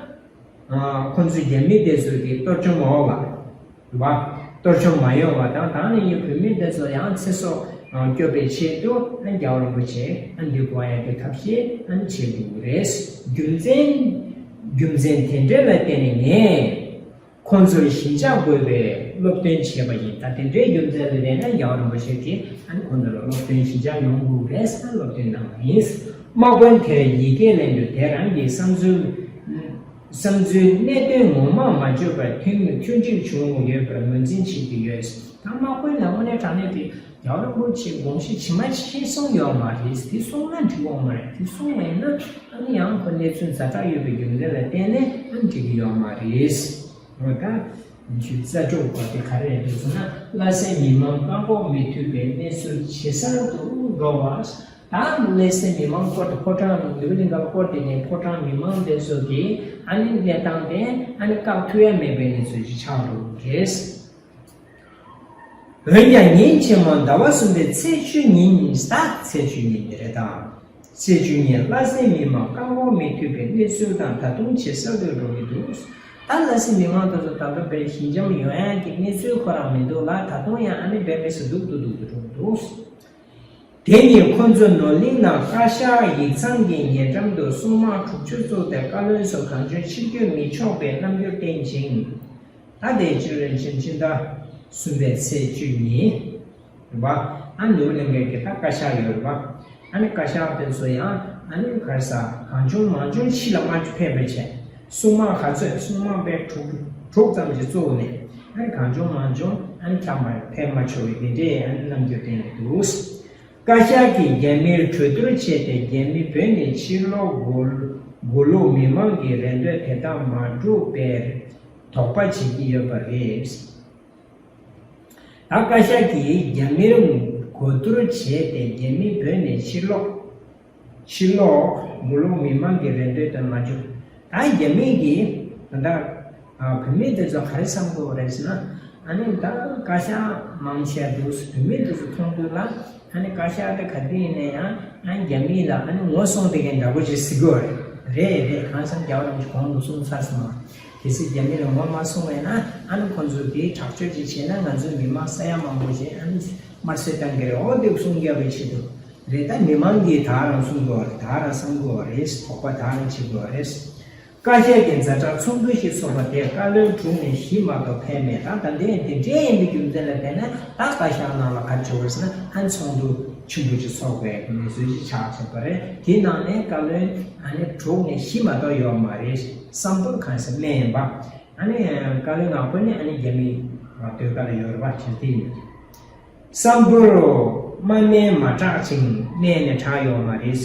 ཁོང་ཚོས་རྒྱ་མི་དེ་ཚོ་གི་གཏོར་བཅོམ་འོག་ལ་རེད་པ། གཏོར་བཅོམ་མ་ཡོང་བ་དང་། ད་ནི་ཡུལ་བོད་མི་དེ་ཚོ་ཡང་ཚེ་སྲོག་སྐྱོབ་པའི་ཆེད་དུ་ཨ་རྒྱལ་བ་རིན་པོ་ཆེ་ཨ་འདི་དགོས་ཡ་གི་ཐབས་ཤེས་ཨ་ནི་བྱེད་དགོས་རེད། རྒྱུ་མཚན་རྒྱུ་མཚན་དེ་འདྲ་ལ་བརྟེན་ནས་ངས་ཁོང་ཚོར་ཞི་འཇགས་དགོས་པའི་སློབ་སྟོན་བྱས་པ་ཡིན། ད་དེ་འདྲའི་རྒྱུ་མཚན་ལ་བརྟེན་ནས་རྒྱལ་བ་རིན་པོ་ཆེ་གིས་ཨ་ནི་ཁོང་ཚོ་ལ་སློབ་སྟོན་ཞི་འཇགས་ཡོང་དགོས་རེད་ཟེར་སློབ་སྟོན་གནང་བ་ཡིན། དམག་དཔོན་དེར་ཡི་གེ་ལེན་དུས་དེ་རང་གི་བསམ་ཚུལ་བསམ་ཚུལ་གནད་དོན་ངོ་མ་མ་བརྗོད་པར་མཐུན་མཐུན་འགྲིག་བྱུང་ཡོད་པར་ངོས་འཛིན་བྱེད་ཀྱི་ཡོད། ད་དམག་དཔོན་ལ་དངོས་གནས་དྲང་གནས་ཀྱི་རྒྱལ་བ་རིན་པོ་ཆེ་དགོངས་གཞི་ཇི་མ་ཇི་བཞིན་གསུངས་ཡོད་མ་རེད། དེ་གསུངས་ན་འགྲིག་ཡོད་མ་རེད། དེ་གསུངས་མེད་ན་ཨ་ནི་ཡང་ཁོ་གནས་ཚུལ་ཛ་དྲག་ཡོད་པའི་རྒྱུ་མཚན་ལ་བརྟེན་ནས་ཨ་ནི་འགྲིག་གི་ཡོད་མ་རེད། འོ་ད་ཆུ་རྩ་དྲུག་པ་དེ་ག་རེ་རེད་འདུག་ཟེར་ན། ལྷ་སའི་མི་མང་བཀག་འགོག་མི་ཐུབ་པའི་གནས་ཚུལ་ཇེ་གསར་དུ་འགྲོ་བ། ད་ལྷ་སའི་མི་མང་སྐོར་དུ་ཕོ་བྲང་ནུབ་གླིང་ག་སྐོར་དེ་ནས་ཕོ་བྲང་མི་མང་དེ་ཚོ་གིས་ཨ་ནི་གནས་སྟངས་དེ་ཨ་ནི་བཀག་ཐུབ་ཡ་མེད་པའི་གནས་ཚུལ་ཞིག་ཆགས་འགྲོ་གི་རེད། འོན་ཀྱང་ཉིན་ཕྱི་མ་ཟླ་བ་གསུམ་པའི་ཚེས་བཅུ་ཉིན་ཡིན། ད་ཚེས་བཅུ་ཉིན་དེ་རེད་དང་། ཚེས་བཅུ་ཉིན་ལྷ་སའི་མི་མང་བཀག་འགོག་མི་ཐུབ་པའི་གནས་ཚུལ་དང་ད་དུང་ཇེ་གསར་དུ་འགྲོ་གི་འདུག་ད་ལྷ་སའི་མི་མང་དེ་ཚོ་ད་ལྟ་བར་ཞི་འཇམ་ཡོང་ཡག་གི་གནས་ཚུལ་ཁོ་རང་མི་འདུག་ལ། ད་དུང་ཡང་ཨ་ནི་འབད་མེད་སུ་སྡུག་ཏུ་སྡུག་ཏུ་འགྲོ་གི་འདུག་དེ་ནི་ཁོ་ཚོ་ནོར་གླིང་ནང་བཀའ་ཤག་ཡིག་ཚང་གི་ཉེ་འགྲམ་དུ་སྲུང་དམག་དྲུག་ཅུ་བཙུགས་ཏེ་བཀའ་བློན་ཚོ་གང་བྱུང་ཕྱིར་སྐྱོད་མི་ཆོག་པའི་རྣམ་འགྱུར་བསྟན་ཅིང་། ད་དེ་བཅུ་རེ་ཕྱིན་ཕྱི་ཟླ་གསུམ་པའི་ཚེས་བཅུ་ཉིན་རེད་པ། ཨ་ནི་ནོར་གླིང་གི་ད་བཀའ་ཤག་ཡོད་རེད་པ། ཨ་ནི་བཀའ་ཤག་དེ་ཚོ་ཡང་ཨ་ནི་ག་རེ་ཟ། གང་བྱུང་མང་བྱུང་ཕྱི་ལ་མ་ཕེབས་པ་བྱས། སྲུང་དམག་ག་ཚོད་སྲུང་དམག་པས་དྲུག་དྲུག་ཙམ་ཞིག་བཙུགས་ནས། ཨ་ནི་གང་བྱུང་མང་བྱུང་ཨ་ནི་ཁྱབ་མ་ཕེབས་མ་ཆོག་པའི་དེ་འདྲའི་ཨ་ནི་རྣམ་འགྱུར་བསྟན་ཡོད་འདུག་བཀའ་ཤག་གིས་རྒྱ་མིར་གྲོས་བསྡུར་བྱས་ཏེ། རྒྱ་མི་བོད་ནས་ཕྱིར་ལོག་དགོས་དགོས་ལུགས་མི་མང་གི་རེ་འདོད་དེ་དག་མ་འགྲུབ་པར་དོགས་པ་བྱེད་ཀྱི་ཡོད་པ་རེད། ད་བཀའ་ཤག་གིས་རྒྱ་མིར་གོ་བསྡུར་བྱས་ཏེ། རྒྱ་མི་བོད་ནས་ཕྱིར་ལོག་ཕྱིར་ལོག་དགོས་ལུགས་མི་མང་གི་རེ་འདོད་དེ་མ་འགྲུབ། ད་རྒྱ་མི་གིས་ད་ལྟ་བོད་མི་དེ་ཚོ་ག་རེ་བསམ་གྱི་ཡོད་རེད་ཟེར་ན། ཨ་ནི་ད་བཀའ་ཤག་མང་ཆེ་འདུག་བོད་མི་དེ་ཚོ་མཐོང་དུས་ལ། ཨ་ནི་བཀའ་ཤག་དེ་ག་དུས་ཡིན་ན་ཡང་ཨ་ནི་རྒྱ་མི་ལ་ཨ་ནི་ངོ་སྲུང་བྱེད་མཁན་འདྲ་པོ་ཅིག་ཟེར་གྱི་ཡོད་རེད། རེད་རེད། གང་ཟེར་ན་རྒྱལ་བ་རིན་པོ་ཆེ་གོང་དུ་གསུངས་ཚར་སོང་བ། གལ་སྲིད་རྒྱ་མི་ལ་ངོ་མ་སྲུང་བས་ན། ཨ་ནི་ཁོང་ཚོས་དེ་དྲག་སྤྱོད་ཅིག་བྱས་ན། ང་ཚོའི་མི་མང་ས་ཡ་མང་པོ་ཞིག་ཨ་ནི་དམར་གསོད་བཏང་གི་རེད། འོ་དེ་སྲུང་རྒྱག་པའི་ཆེད་དུ་རེད། ད་མི་མང་གིས་ད་རང་སྲུང་དགོས་པ་རེད། ད་རང་བསམ་དགོས་པ་རེད། དོགས་པ་ད་རང་བྱེད་དགོས་པ་རེད། བཀའ་ཤག་གི་ཛ་དྲག་ཚོགས་འདུ་ཞིག་ཚོགས་པ་དེར་བཀའ་བློན་དྲུག་ནས་བཞི་མ་གཏོགས་ཕེབས་མེད། ད་ད་ལྟའི་དེ་འདྲའི་ཡིན་པའི་རྒྱུ་མཚན་ལ་བརྟེན་ནས། ད་བཀའ་ཤག་ནང་ལ་ག་རེ་བྱུང་བ་ཟེར་ན། ཨ་ནི་ཚོགས་འདུ་ཆེན་པོ་ཅིག་ཚོགས་པའི་གནས་ཚུལ་ཞིག་ཆགས་ཚར་བ་རེད། དེའི་ནང་ནས་བཀའ་བློན་ཨ་ནི་དྲུག་ནས་བཞི་མ་གཏོགས་ཡོད་མ་རེད། སམ་བྷོ་ཊ་གང་ཟེར་སྨན་ཡིན་པ། ཨ་ནི་བཀའ་བློན་ནག་པོ་ནི་ཨ་ནི་རྒྱ་མི་ཟློས་གར་ལ་ཡོད་རེད་པ། བྱས་དེ་ཡིན། སམ་བྷོ་ཊ་དམག་སྨན་མ་དྲག་ཅིང་སྨན་ནི་དྲག་ཡོད་མ་རེད།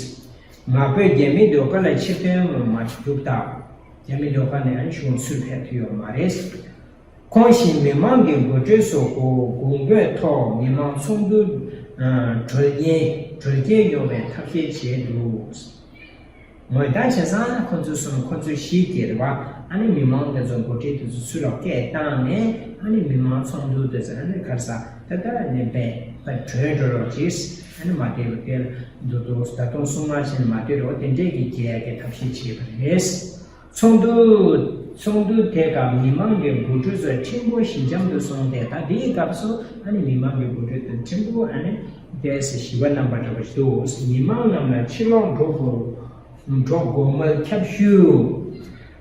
ནག་པོས་རྒྱ་མི་ཟློས་གར་ལ་ཕྱིར་ཐོན་མ་ཐུབ་སྟབས། རྒྱ་མི་ཟློས་གར་ནས་ཨ་ནི་གཞུང་ཚུར་ཕེབས་ཐུབ་ཡོད་མ་རེད། ཁོང་བཞིན་མི་མང་གི་དགོད་བྲོའི་བཟོ་བཀོད་གོང་འཕེལ་ཐོག་མི་མང་ཚོགས་འདུ་གྲོལ་རྐྱེན་གྲོལ་རྐྱེན་ཡོང་བའི་ཐབས་ཤེས་བྱས་འདུག་ངོས་ད་བྱས་ཙང་ཁོ་ཚོ་གསུམ། ཁོ་ཚོ་བཞི་དེ་རེད་པ། ཨ་ནི་མི་མང་དེ་ཚོ་འགོ་ཁྲིད་དེ་ཚོ་ཚུར་ལ་སྐད་བཏང་ནས། ཨ་ནི་མི་མང་ཚོགས་འདུ་དེ་ཚོ་ཨ་ནི་ག་རེ་ཟ། ད་ལྟ་ནས་བས་ད་གྲོལ་འགྲོ་རོགས་གྱིས། ཨ་ནི་མ་བསྡད་པ་དེ་ལ་འདུག་འདུག་ད་དུང་སྲུང་དམག་བྱས་ནས་མ་སྡོད་རོགས། དེ་འདྲས་ཀྱི་རྒྱལ་ཡ་གི་ཐབས་ཤེས་བྱས་པ་རེད། ཚོགས་འདུ་ཚོགས་འདུ་དེ་སྐབས་མི་མང་གི་འགོ་ཁྲིད་ཚོས་ཕྲན་བུ་ཞི་འཇམ་དུ་སོང་སྟེ། ད་འདིའི་སྐབས་སུ་ཨ་ནི་མི་མང་གི་འགོ་ཁྲིད་དེ་ཕྲན་བུ་ཨ་ནི་དེས་ཞི་བ་གནང་པ་འདྲ་པོ་ཞིག་འདུག་མི་མང་རྣམས་ལ་ཕྱིར་ལོག་འགྲོ་དགོས། འགྲོ་དགོས་མིན་ཁྱབ་ཞུ།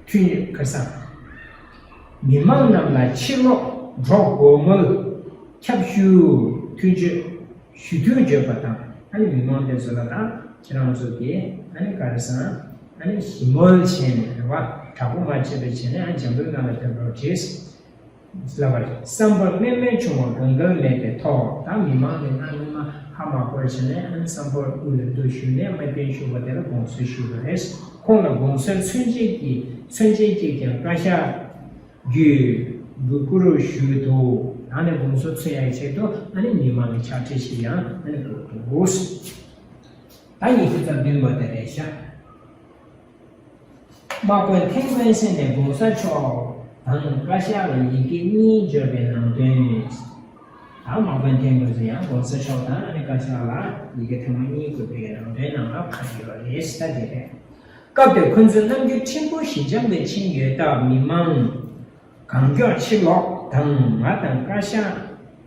མཐུན་ག་ས། མི་མང་རྣམས་ལ་ཕྱིར་ལོག་འགྲོ་དགོས་མིན་ཁྱབ་ཞུ། མཐུན་བརྗོད་ཞུ་དོན་བརྗོད་པ་དང་། ཨ་ནི་མི་མང་དེ་ཚོ་ལ་ད་ཁྱེད་རང་ཚོ་གིས་ཨ་ནི་ག་རེ་ཟ། ཨ་ནི་ཞི་མོལ་བྱས་ནས་རེད་བ། དྲག་པོ་མ་བྱས་པ་བྱས་ནས། ཨ་ནི་འཇམ་པོའི་ངང་ལ་ཕེབས་རོགས་གྱིས། ལབ་པ་རེད། བསམ་པ་དམན་དམན་བྱུང་བ་དགོངས་འགལ་མེད་པའི་ཐོག་ད་མི་མང་གིས་ང་སྔོན་མ་ཧ་མ་གོ་བ་བྱས་ནས། ཨ་ནི་བསམ་ཕོར་དབུ་ལ་བསྡུ་ཞུས་ནས་དམའ་འབེབས་ཞུས་པ་དེ་ལ་དགོངས་སེལ་ཞུས་པ་རེད། ཁོང་ལ་དགོངས་སེལ་མཚོན་བྱེད་ཀྱི་མཚོན་བྱེད་ཀྱི་ཀྱང་བཀའ་ཤག་བརྒྱུད་བསྐུར་ཞུས་འདུག་ད་ནི་དགོངས་སེལ་མཚོན་ཡག་ཆེད་དུ་ཨ་ནི་མི་མང་གི་ཕྱག་བྲིས་ཤིག་ཡང་ཨ་ནི་དགོས་འདུག་ད་ཉི་ཤུ་རྩ་བདུན་པ་དེ་རེད་ཤག་དམག་དཔོན་ཐན་ཀོན་སན་ནས་༸གོང་ས་མཆོག་དང་བཀའ་ཤག་ལ་ཡི་གེ་གཉིས་འབྱོར་བའི་ནང་དོན། ད་དམག་དཔོན་ཐན་ཀོན་སན་ཡང་༸གོང་ས་མཆོག་དང་ཨ་ནི་བཀའ་ཤག་ལ་ཡི་གེ་ཐེངས་མ་གཉིས་བསྐུར་བའི་ནང་དོན་ནང་ལ་ཕར་ཡོད་རེད། ད་དེ་རེད། སྐབས་དེར་ཁོ་ཚོའི་རྣམ་འགྱུར་ཕྲན་བུ་ཞི་འཇམ་དུ་ཕྱིན་ཡོད་སྟབས། མི་མང་གང་མགྱོགས་ཕྱིར་ལོག་དང་། ང་དང་བཀའ་ཤག་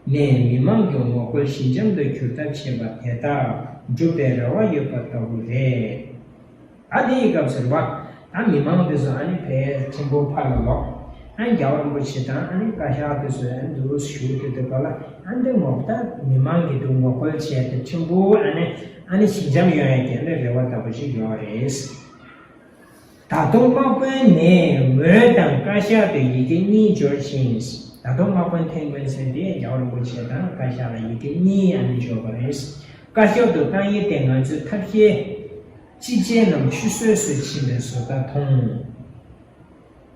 ནས་མི་མང་གི་ངོ་རྒོལ་ཞི་འཇམ་དུ་གྱུར་ཐབས་བྱེད་པ་དེ་དག་འགྲུབ་པའི་རེ་བ་ཡོད་པ་ལྟ་བུ་རེད། ཨ་དེའི་སྐབས་སུ་རེད་པ། ཨ་མི་མང་དེ་ཚོ་ཨ་ནི་ཕར་ཐིམ་ཕུག་ཕར་ལ་ལོག་ཨ་རྒྱལ་བ་རིན་པོ་ཆེ་དང་ཨ་ནི་བཀའ་ཤག་དེ་ཚོ་ཨ་ནི་འདུག་ཞུ་དུས་དེ་ག་ལ་ཨ་འདི་ངོ་ད་མི་མང་གི་འདུག་ངོ་རྒོལ་བྱས་ཏེ་ཐིམ་ཕུག་ཨ་ནི་ཨ་ནི་ཞི་འཇམ་ཡོང་ཡ་གི་ཨ་ནི་རེ་བ་ལྟ་བུ་ཞིག་ཡོད་རེད། ད་དུང་དམག་དཔོན་ནས་ངོས་དང་བཀའ་ཤག་ཏུ་ཡི་གེ་གཉིས་འབྱོར་ཞིང་། ད་དུང་དམག་དཔོན་ཐན་ཀོན་སན་དེ་རྒྱལ་བ་རིན་པོ་ཆེ་དང་བཀའ་ཤག་ལ་ཡི་གེ་གཉིས་ཨ་ནི་འབྱོར་བ་རེད། བཀའ་ཤག་ཏུ་བཏང་ཡིག་དེ་ང་ཚོའི་ཐབས་ཤེས་ཅི་བྱས་རྣམས་ཆུད་ཟོས་སུ་ཕྱིན་པའི་བཟོ་ལྟ་མཐོང་།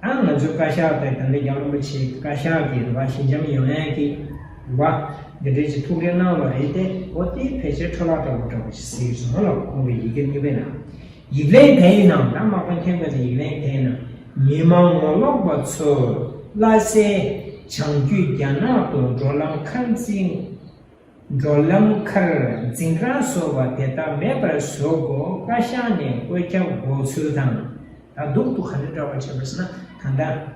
ད་ང་ཚོའི་བཀའ་ཤག་དང་ད་ལྟ་རྒྱལ་བ་རིན་པོ་ཆེའི་བཀའ་ཤག་གི་རེ་བ་ཞི་འཇམ་ཡོང་ཡ་གི་རེ་བ་འདི་འདྲའི་ཅིག་ཐུགས་རེ་གནང་བ་རེད་དེ། འོ་དེ་ཕལ་ཆེར་འཕྲོ་བརླག་འདྲ་བོ་འདྲ་བོ་ཞིག་གཟིགས་སོང་ལ། ཁོང་གི་ཡི་གེ་གཉིས་པའི་ནང་ཡིག་ལན་དེའི་ནང་ད་དམག་དཔོན་ཐན་ཀོན་སན་ཡིག་ལན་དེའི་ནང་མི་མང་ངོ་ལོག་པ་ཚོས་སླ་བསྲེ་བྱང་རྒྱུད་རྒྱ་ནག་ཏུ་འགྲོ་ལམ་ཁར་འཛིང་། འགྲོ་ལམ་ཁར་འཛིང་རགས་བཟོ་བ་དེ་དག་མེད་པར་བཟོ་དགོས། བཀའ་ཤག་ནས་བཀོད་ཁྱབ་དགོས་ཚུལ་དང་། ད་སྡུག་ཏུ་ག་འདྲ་འདྲ་བ་བྱས་པ་ཟེར་ན། ད་ལྟ་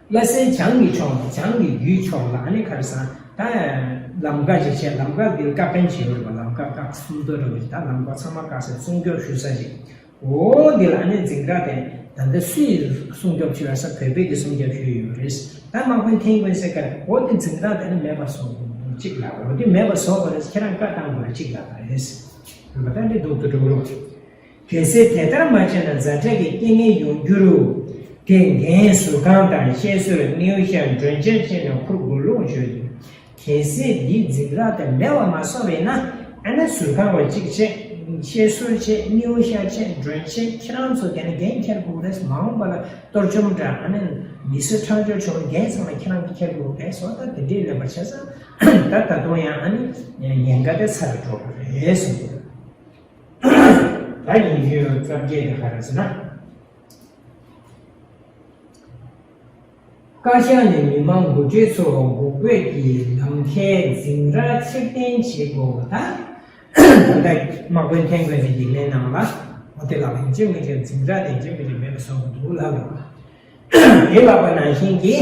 སླ་བསྲེ་བྱང་གི་ཕྱོགས་ལ་བྱང་གི་རྒྱུད་ཕྱོགས་ལ་ཨ་ནི་ཁར་སང་ད་ལམ་ཀ་ཅིག་བྱས། ལམ་ཀ་འདིར་བཀག་མཁན་བྱས་ཡོད་རེད་པ། ལམ་ཀ་བཀག་སུམ་མདོ་འདྲ་བོ་ཞིག་ད་ལམ་ཀ་ཚང་མ་བཀག་ཟེར་སྲུང་སྐྱོབ་ཞུ་ས་ཞིག་འོ་འདི་ལ་ཨ་ནི་འཛིང་རགས་དེ་ད་ལྟ་སུས་སྲུང་སྐྱོབ་བྱེད་པ་ས་བོད་པས་ཀྱི་སྲུང་སྐྱོབ་ཞུས་ཡོད་རེད། ད་དམག་དཔོན་ཐན་ཀོན་སན་ཀར་འོ་དེ་འཛིང་རགས་དེ་ནི་མེད་པ་བཟོ་དགོས་གཅིག་ལ། འོ་དེ་མེད་པ་བཟོ་དགོས་རེད། ཁྱེད་རང་བཀའ་བཏང་དགོས་རེད་གཅིག་ལ་རེད། རེད་པ། ད་འདི་སྡུག་ཏུ་འགྲོ་གི་རེད། གལ་སྲིད་དེ་ལྟར་མ་བྱས་ན་ཛ་དྲག་གི་རྐྱེན་ངན་ཡོང་རྒྱུ་རུ། དེ་འགན་ཟུར་ཁང་དང་བཤད་སྲོལ་སྣེའུ་ཤར་མགྲོན་བཅར་བྱས་ནས་འཁུར་དགོས་ལུགས་བརྗོད་དུས། གལ་སྲིད་འདིའི་འཛིང་རགས་དེ་མེད་པ་མ་བཟོ་བས་ན། ཨ་ནི་ཟུར་ཁང་བ་གཅིག་བྱས། བཤད་སྲོལ་བྱས། སྣེའུ་ཤར་བྱས། མགྲོན་བྱས། ཁྱེད་རང་ཚོ་དེ་ནི་འགན་འཁྱེར་དགོས་རེད། མ་འོངས་པ་ལ་གཏོར་བཅོམ་འདྲ་ཨ་ནི་མི་གསོད་ཁྲག་སྦྱོར་བྱུང་ན་འགན་ཚང་མ་ཁྱེད་རང་གིས་འཁྱེར་དགོས་རེད། བཟོ་ལྟ་དེ་འདྲས་ལེན་པ་བྱས་ཙང་ད་ད་དུང་ཡང་ཨ་ནི་ཉེན་ཁ་དེ་ཚ་རུ་འགྲོ་གི་རེད་གསུངས་འདུག་ད་ཉིན་རྒྱུན་རྩ་བརྒྱད་དེ་ག་རེ་ཟེར་ན། བཀའ་ཤག་ནས་མི་མང་འགོ་ཁྲིད་ཚོ་འགོག་རྒོལ་གྱི་ལམ་ཁའི་འཛིང་རགས་ཕྱིར་འཐེན་བྱེད་དགོས་པ་དང་། ད་ལྟ་དམག་དཔོན་ཐན་ཀོན་སན་གྱི་ལན་ནང་ལ་འོ་དེ་ལ་ཡིན་གཅིག་མིན་གཅིག་འཛིང་རགས་དེ་ཡིན་གཅིག་མིན་གཅིག་མེད་པ་བཟོ་དགོས་འདུག་ལབ་ཡོད། དེ་ལབ་པ་ནང་བཞིན་གྱི་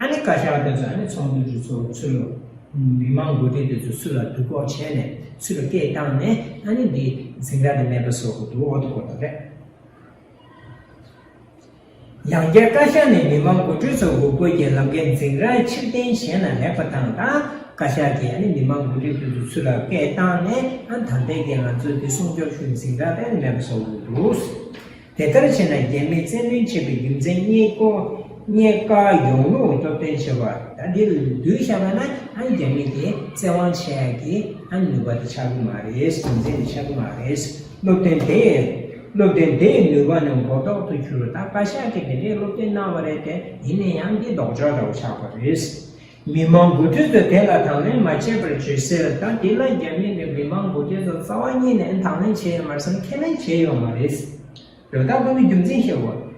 ཨ་ནི་བཀའ་ཤག་དེ་ཚོ་ཨ་ནི་ཚོགས་འདུ་དེ་ཚོ་ཚུར་ལ་མི་མང་འགོ་ཁྲིད་དེ་ཚོ་ཚུར་ལ་བསྡུ་འགོག་བྱས་ནས་ཚུར་ལ་སྐད་བཏང་ནས་ཨ་ནི་འདི་འཛིང་རགས་དེ་མེད་པ་བཟོ་དགོས་འདུག་འོ་དེ་གོ་ད་རེད། ཡང་བསྐྱར་བཀའ་ཤག་ནས་མི་མང་འགོ་ཁྲིད་ཚོ་འགོག་རྒོལ་གྱི་ལམ་ཁའི་འཛིང་རགས་ཕྱིར་འཐེན་བྱས་ན་ལེགས་པ་དང་། ད་བཀའ་ཤག་གིས་ཨ་ནི་མི་མང་འགོ་ཁྲིད་དེ་ཚོ་ཚུར་ལ་སྐད་བཏང་ནས་ཨ་ད་ལྟའི་གི་ང་ཚོའི་འདི་སྲུང་སྐྱོབ་ཞུ་འཛིང་རགས་དེ་མེད་པ་བཟོ་དགོས་འདུག་དེ་ལྟར་བྱས་ན་རྒྱ་མིས་བཙན་གནོན་བྱེད་པའི་རྒྱུ་མཚན་རྙེད་སྐོར་རྙེད་དཀའ་ཡོང་ལུགས་སྟོབས་ལྡན་བྱེད་པ། ད་འདི་བསྡུས་བཞག་པ་ན་ཨ་ནི་རྒྱ་མི་དེ་བཙན་དབང་བྱེད་ཡག་གི་ཨ་ནི་ནུས་པ་དེ་ཆགས་ཀྱི་མ་རེད། རྒྱུ་མཚན་དེ་ཆགས་ཀྱི་མ་རེད། སློབ་སྟོན་དེ། སློབ་སྟོན་དེའི་ནུས་པ་ནི་མགོ་ཐོག་ཏུ་གྱུར། ད་བཀའ་ཤག་གིས་དེ་འདྲའི་སློབ་སྟོན་གནང་བ་རེད་དེ། ཡིན་ན་ཡང་འདི་ལྡོག་ཕྱོགས་འདྲ་བོ་ཆགས་པ་རེད། མི་མང་འགོ་ཁྲིད་ཚོས་དེ་ལ་དང་ལེན་མ་བྱས་པར་བརྗོད་གསལ། ད་དེ་ལ་རྒྱ་མི་ནས་མི་མང་འགོ་ཁྲིད་ཚོ་རྩ་བ་ཉིད་ནས་དང་ལེན་བྱས་ཡོད་མ་རེད་ཟེར་ན་ཁས་ལེན་བྱས་ཡོད་མ་རེད། རེད། ད་ཁོ་ཚོའི་རྒྱུ་མཚན་བཤད་དགོས།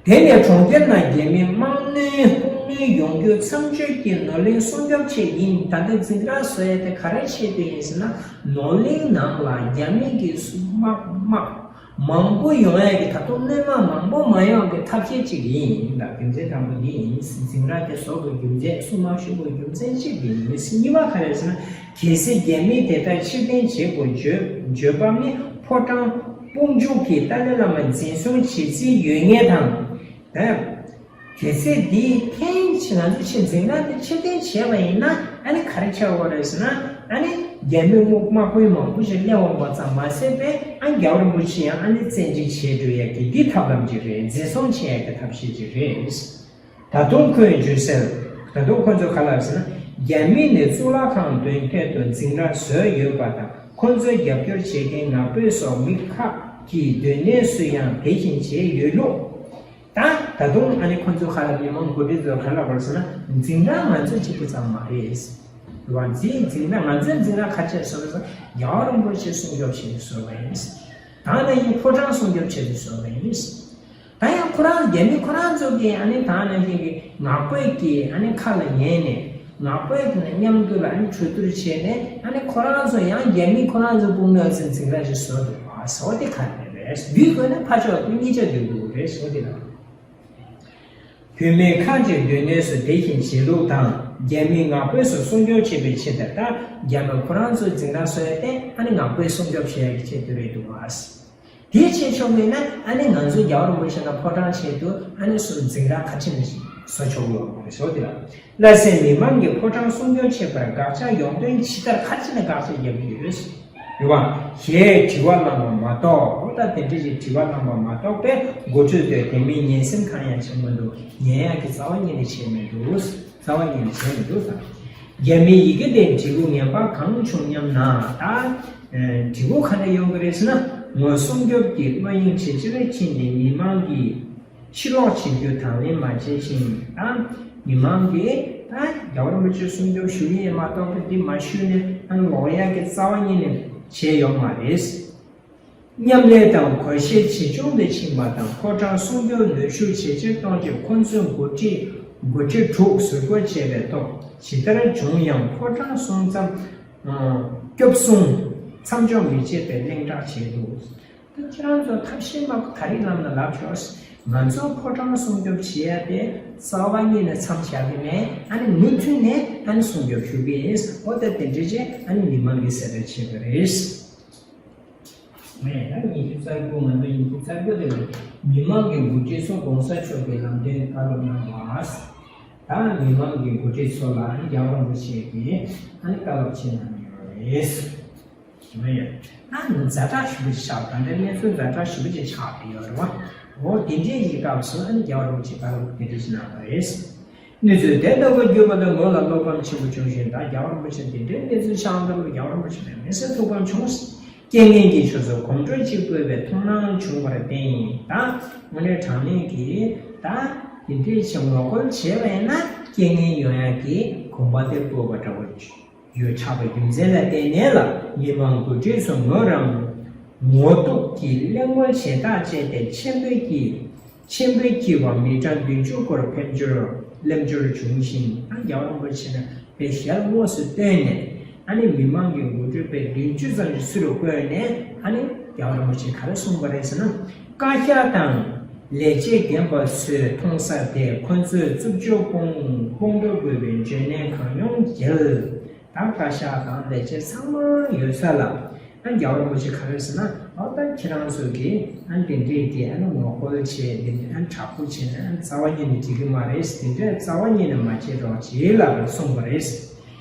དེ་ནས་གྲོང་ཁྱེར་ནང་རྒྱ་མིའི་དམག་གནོན་དཔུང་གནོན་ཡོང་རྒྱུ་མཚམས་གཅོད་ཀྱི་ནོར་གླིང་སྲུང་སྐྱོབ་ཆེད་ཡིན། ད་ལྟ་འཛིང་རགས་བཟོ་ཡ་དེ་ག་རེ་ཆེད་དུ་ཡིན་ཟེར་ན། ནོར་གླིང་ནང་ལ་རྒྱ་མི་གི་དམག་དམག་མང་པོ་ཡོང་ཡ་གི་ད་དུང་སྣོན་མ་མང་པོ་མ་ཡོང་གི་ཐབས་ཤེས་གཅིག་ཡིན། ད་རྒྱུ་མཚན་དང་པོ་འདི་ཡིན། འཛིང་རགས་དེ་བཟོ་དགོས་རྒྱུ་མཚན། སྲུང་དམག་ཞུ་དགོས་རྒྱུ་མཚན་གཅིག་འདི་ཡིན། གཉིས་པ་ག་རེ་ཟེར་ན། གལ་སྲིད་རྒྱ་མིས་དེ་ལྟར་ཕྱིར་འཐེན་བྱེད་དགོས་བརྗོད་བརྗོད་པ་ནི་ཕོ་བྲང་དཔུང་འཇུག་གིས་ཏཱ་ལའི་བླ་མ་འཛིན་བཟུང་བྱེད་རྩིས་ཡོད་ངེས་དང་། ད་གལ་སྲིད་འདི་འཐེན་ཕྱིར་ང་ཚོས་ཕྱིར་འཛིང་རགས་འདི་ཕྱིར་འཐེན་བྱས་པ་ཡིན་ན་ཨ་ནི་ག་རེ་ཆགས་ཡོད་རེད་ཟེར་ན། ཨ་ནི་རྒྱ་མི་དམག་དམག་དཔོན་མང་པོ་ཞིག་སླེབས་འོང་པ་ཙམ་མ་ཟད་པའི་ཨ་རྒྱལ་བ་རིན་པོ་ཆེ་ཡང་ཨ་ནི་བཙན་ཁྲིད་བྱས་འགྲོ་ཡ་གི་འདི་ཐབས་ལམ་ཅིག་རེད། འཛིན་བཟུང་བྱེད་ཡ་གི་ཐབས་ཤེས་ཅིག་རེད། ད་དུང་ཁོས་བརྗོད་གསལ། ད་དུང་ཁོ་ཚོས་ག་རེ་ལབ་ཟེར་ན། རྒྱ་མི་ནས་གཙུག་ལག་ཁང་མདུན་ཐད་དུ་འཛིང་རགས་བཟོས་ཡོད་པ་དང་། ཁོ་ཚོའི་རྒྱབ་སྐྱོར་བྱེད་མཁན་ང་ཕོད་སོགས་མི་ཁག་གི་སྡོད་གནས་སུ་ཡང་དེ་བཞིན་བྱས་ཡོད་ལུགས། ད་ད་དུང་ཨ་ནི་ཁོ་ཚོས་ག་རེ་མི་མང་འགོ་ཁྲིད་ཚོས་ག་རེ་ལབ་པ་རེད་ཟེར་ན། འཛིང་རགས་ང་ཚོས་བྱེད་རྒྱུ་ཙམ་མ་རེད། དུ་བ་འཛིན་འཛིན་ན་ང་ཚོའི་འཛིན་ར་ཁ་ཆད་བཟོ་བའི་རྒྱལ་བ་རིན་པོ་ཆེ་སྲུང་སྐྱོབ་བྱེད་དུ་བཟོ་བ་ཡིན། ད་ནི་ཡིན་ཕོ་བྲང་སྲུང་སྐྱོབ་བྱེད་དུ་བཟོ་བ་ཡིན། ད་ཡང་ཁོ་རང་རྒྱ་མི་ཁོ་རང་ཚོ་གིས་ཨ་ནི་ད་ནང་བཞིན་གྱི་ངག་དཔེ་གི་ཨ་ནི་ཁ་ལ་ཉན་ནས་ངག་དཔེ་དེ་ནས་མཉམ་དུ་ལ་ཨ་ནི་གྲོས་བསྡུར་བྱས་ནས་ཨ་ནི་ཁོ་རང་ཚོ་ཡང་རྒྱ་མི་ཁོ་རང་ཚོ་དཔུང་ནག་ཚོའི་འཛིན་གྲྭ་ཞིག་བཟོ་འདུག་བ་བཟོ་དེ་ག་རེ་རེད། འདུས་དགོས་ན་ཕར་ཕྱོགས་དེ་གཉིས་ཆ་འདུས་དགོས་རེད་བཟོ་དེ་ལ། བུད་མེད་ཁ་ཆེ་སྡོད་གནས་སུ་དེ་བཞིན་བྱེད་ལུགས་དང་རྒྱ་མིའི་ངག་དཔེ་སོགས་སྲུང་སྐྱོབ་བྱེད་པའི་ཆེད་དུ་ད་རྒྱ་མི་ཁོ་རང་ཚོའི་འཛིན་གྲྭ་བཟོ་ཡ་དེ་ཨ་ནི་ངག་དཔེ་སྲུང་སྐྱོབ་བྱེད་ཡ་གི་ཆེད་དུ་རེད་འདུག་བ། དེ་བྱེད་ཆོག་མེད་ན་ཨ་ནི་ང་ཚོའི་རྒྱལ་བ་རིན་པོ་ཆེ་དང་ཕོ་བྲང་ཆེད་དུ་ཨ་ནི་སུ་འཛིན་གྲྭ་ག་ཅི་ནས་བཟོ་ཆོག་ཡོད་མ་རེད་བཟོ་དེ་ལ། བླ་སེ་མི་མང་གིས་ཕོ་བྲང་སྲུང་སྐྱོབ་བྱེད་པར་དགག་བྱ་ཡོང་དོན་ཇི་ལྟར་ག་ཅི་ནས་དགག་བྱ་བརྒྱབ་ཀྱི་ཡོད་རེད་བ། ཞེས་དྲི་བ་བསླངས་པ་མ་གཏོགས་ཨོ་ད་དེ་འདྲ་ཞིག་དྲི་བ་བསླངས་པ་མ་གཏོགས་པའི་འགོ་ཁྲིད་ཚོས་དེ་མིན་ཉན་སེམས་གང་ཡང་བྱེད་མི་འདུག་ཉན་ཡག་གི་རྩ་བ་ཉིད་ནས་བྱེད་མི་འདུག་རྩ་བ་ཉིད་ནས་བྱས་མི་འདུག་ཟེར། རྒྱ་མིའི་ཡི་གེ་དེ་འབྲི་འགོ་ངན་པ་གང་བྱུང་སྙམ་ན་ད། འབྲི་འགོ་ག་འདྲ་ཡོང་གི་རེད་ཟེར་ན། ངོ་སྲུང་སྐྱོབ་ཀྱི་བློ་གཡེང་ཇེ་ཆེར་ཕྱིན་ནས་མི་མང་གིས་ཕྱིར་ལོག་བྱེད་རྒྱུ་དང་ལེན་མ་བྱས་ཤིང་ད། མི་མང་གིས་ད་རྒྱལ་བ་རིན་པོ་ཆེ་སྲུང་སྐྱོབ་ཞུ་གི་ཡིན་མ་གཏོགས་པ་འདི་མ་ཞུས་ནས་ཨ་ནི་ལོག་ཡག་གི་རྩ་བ་ཉིད་ནས་བྱས་ཡོད་མ་རེད། མཉམ་ལས་དང་གོ་ཤེས་ཇེ་ཆུང་དུ་ཕྱིན་པ་དང་ཕོ་བྲང་སྲུང་སྐྱོབ་ནུས་ཤུགས་ཇེ་ཆེར་གཏོང་ཆེད་ཁོ་ཚོས་འགོ་ཁྲིད་འགོ་ཁྲིད་དྲུག་ཟུར་བཀོད་བྱས་པའི་ཐོག་ཇི་ལྟར་བྱུང་ཡང་ཕོ་བྲང་སྲུང་མཚམས་སྐྱོབ་སྲུང་མཚམས་འཇོག་མི་བྱེད་པའི་གླེང་བསྒྲགས་བྱས་འདུག་ད་ཁྱེད་རང་ཚོ་ཐབས་ཤེས་མ་ག་རེ་ལབ་ན་ལབ་ཤོག་ང་ཚོ་ཕོ་བྲང་སྲུང་སྐྱོབ་བྱེད་ཡ་དེ་རྩ་བ་ཉིད་ནས་མཚམས་བཞག་གི་མེད། ཨ་ནི་མུ་མཐུད་ནས་ཨ་ནི་སྲུང་སྐྱོབ་ཞུ་གི་ཡིན། འོ་ད་དེ་འདྲ་བྱས་ཨ་ནི་མི་མང་གིས་གསལ་བསྒྲགས་བྱས་པ་རེད། ངས་ད་ཉི་ཤུ་རྩ་དགུ་ང་ཚོ་ཉི་ཤུ་རྩ་དགུ་དེ་ལ་མི་མང་གི་འགོ་ཁྲིད་ཚོ་༸གོང་ས་མཆོག་གི་ལམ་སྟོན་བཀའ་སློབ་གནང་བ། ད་མི་མང་གི་འགོ་ཁྲིད་ཚོ་ལ་ཨ་ནི་རྒྱལ་བ་རིན་པོ་ཆེ་གིས་ཨ་ནི་བཀའ་སློབ་ཅིག་གནང་ཡོད་རེད། ཞུ་གི་ཡོད། ཨ་ནི་ཛ་དྲག་ཞེ་པོ་ཅིག་ཆགས། ད་ལྟའི་གནས་ཚུལ་ཛ་དྲག་ཞེ་པོ་ཅིག་ཆགས་བསྡད་ཡོད་རེད་བ། འོ་དེ་འདྲའི་ཡི་སྐབས་སུ་ཨ་ནི་རྒྱལ་བ་རིན་པོ་ཆེས་བཀའ་སློབ་དེ་འདྲ་ཞིག་གནང་བ་རེད། གནས་ཚུལ་དེ་ལྟ་བུ་བརྒྱུད་པ་ལས་མོ་ལ་བློ་ཕམ་ཆེན་པོ་བྱུང་ཞིང་། ད་རྒྱལ་བ་རིན་པོ་ཆེ་འདི་འདྲའི་གནས་ཚུལ་ཆགས་འདུག་རྒྱལ་བ་རིན་པོ་ཆེ་ལ་མི་སེར་ཐུགས་ཕམ་བྱུང་། རྐྱེན་ངན་གྱི་ཆུ་ཚོད་གོམ་བགྲོད་ཅིག་སྤོས་པའི་མཐོང་སྣང་བྱུང་བར་བརྟེན། ད་དངོས་གནས་དྲང་གནས་ཀྱི་ད་འདི་འདྲའི་ཆེ་ངོ་རྒོལ་བྱས་པ་ཡིན་ན་རྐྱེན་ངན་ཡོང་ཡག་གི་གོམ་པ་དེ་སྤོས་པ་འདྲ་བོ་ཡོད་ཆགས་པའི་རྒྱུ་མཚན་ལ་བརྟེན་ནས་ལ་མི་མང་འགོ་ཁྲིད་ཚོ་ངོས་རང་ངོ་གཏུག་གིས་གླེང་མོལ་བྱེད་ཐག་བཅད་དེ་ཆེན་པོའི་གི་ཆེན་པོའི་སྐྱིད་པ་མི་གྲངས་བདུན་ཅུ་སྐོར་ཕེབས་འབྱོར་སླེབས་འབྱོར་བྱུང་ཞིང་ཨ་རྒྱལ་བ་རིན་པོ་ཆེ་ནས་དཔེ་ཞལ་དངོས་སུ་བསྟན་ནས་ཨ་ནི་མི་མང་གི་འགོ་ཁྲིད་པའི་བདུན་ཅུ་ཙམ་ཞིག་ཚུར་བཀོད་ནས་ཨ་ནི་རྒྱལ་བ་རིན་པོ་ཆེས་ག་རེ་གསུངས་པ་རེད་ཟེར་ན། བཀའ་ཤག་དང་ལས་བྱེད་རྒན་པ་ཚོས་མཐོང་ས་དེ་ཁོ་ཚོས་རྩུབ་སྤྱོད་སྤོང་སྤོང་འགྲོ་དགོས་པའི་བརྗོད་གནས་གང་ཡོང་འཇལ། ད་བཀའ་ཤག་དང་ལས་བྱེད་ཚང་མ་ཡོད་ས་ལ་ཨ་རྒྱལ་བ་རིན་པོ་ཆེ་ག་རེ་ཟེར་ན། ཨ་ད་ཁྱེད་རང་ཚོ་གིས་ཨ་འདི་འདྲས་དེ་ཨ་ནི་ངོ་རྒོལ་བྱས་འདི་འདྲས་ཨ་དྲག་པོ་བྱས་ནས་ཨ་རྩ་བ་ཉིད་ནས་འགྲིག་གི་མ་རེད། དེ་འདྲས་རྩ་བ་ཉིད་ནས་མ་བྱེད་རོགས་བྱེད་ལབ་པར་གསུངས་པ་རེད།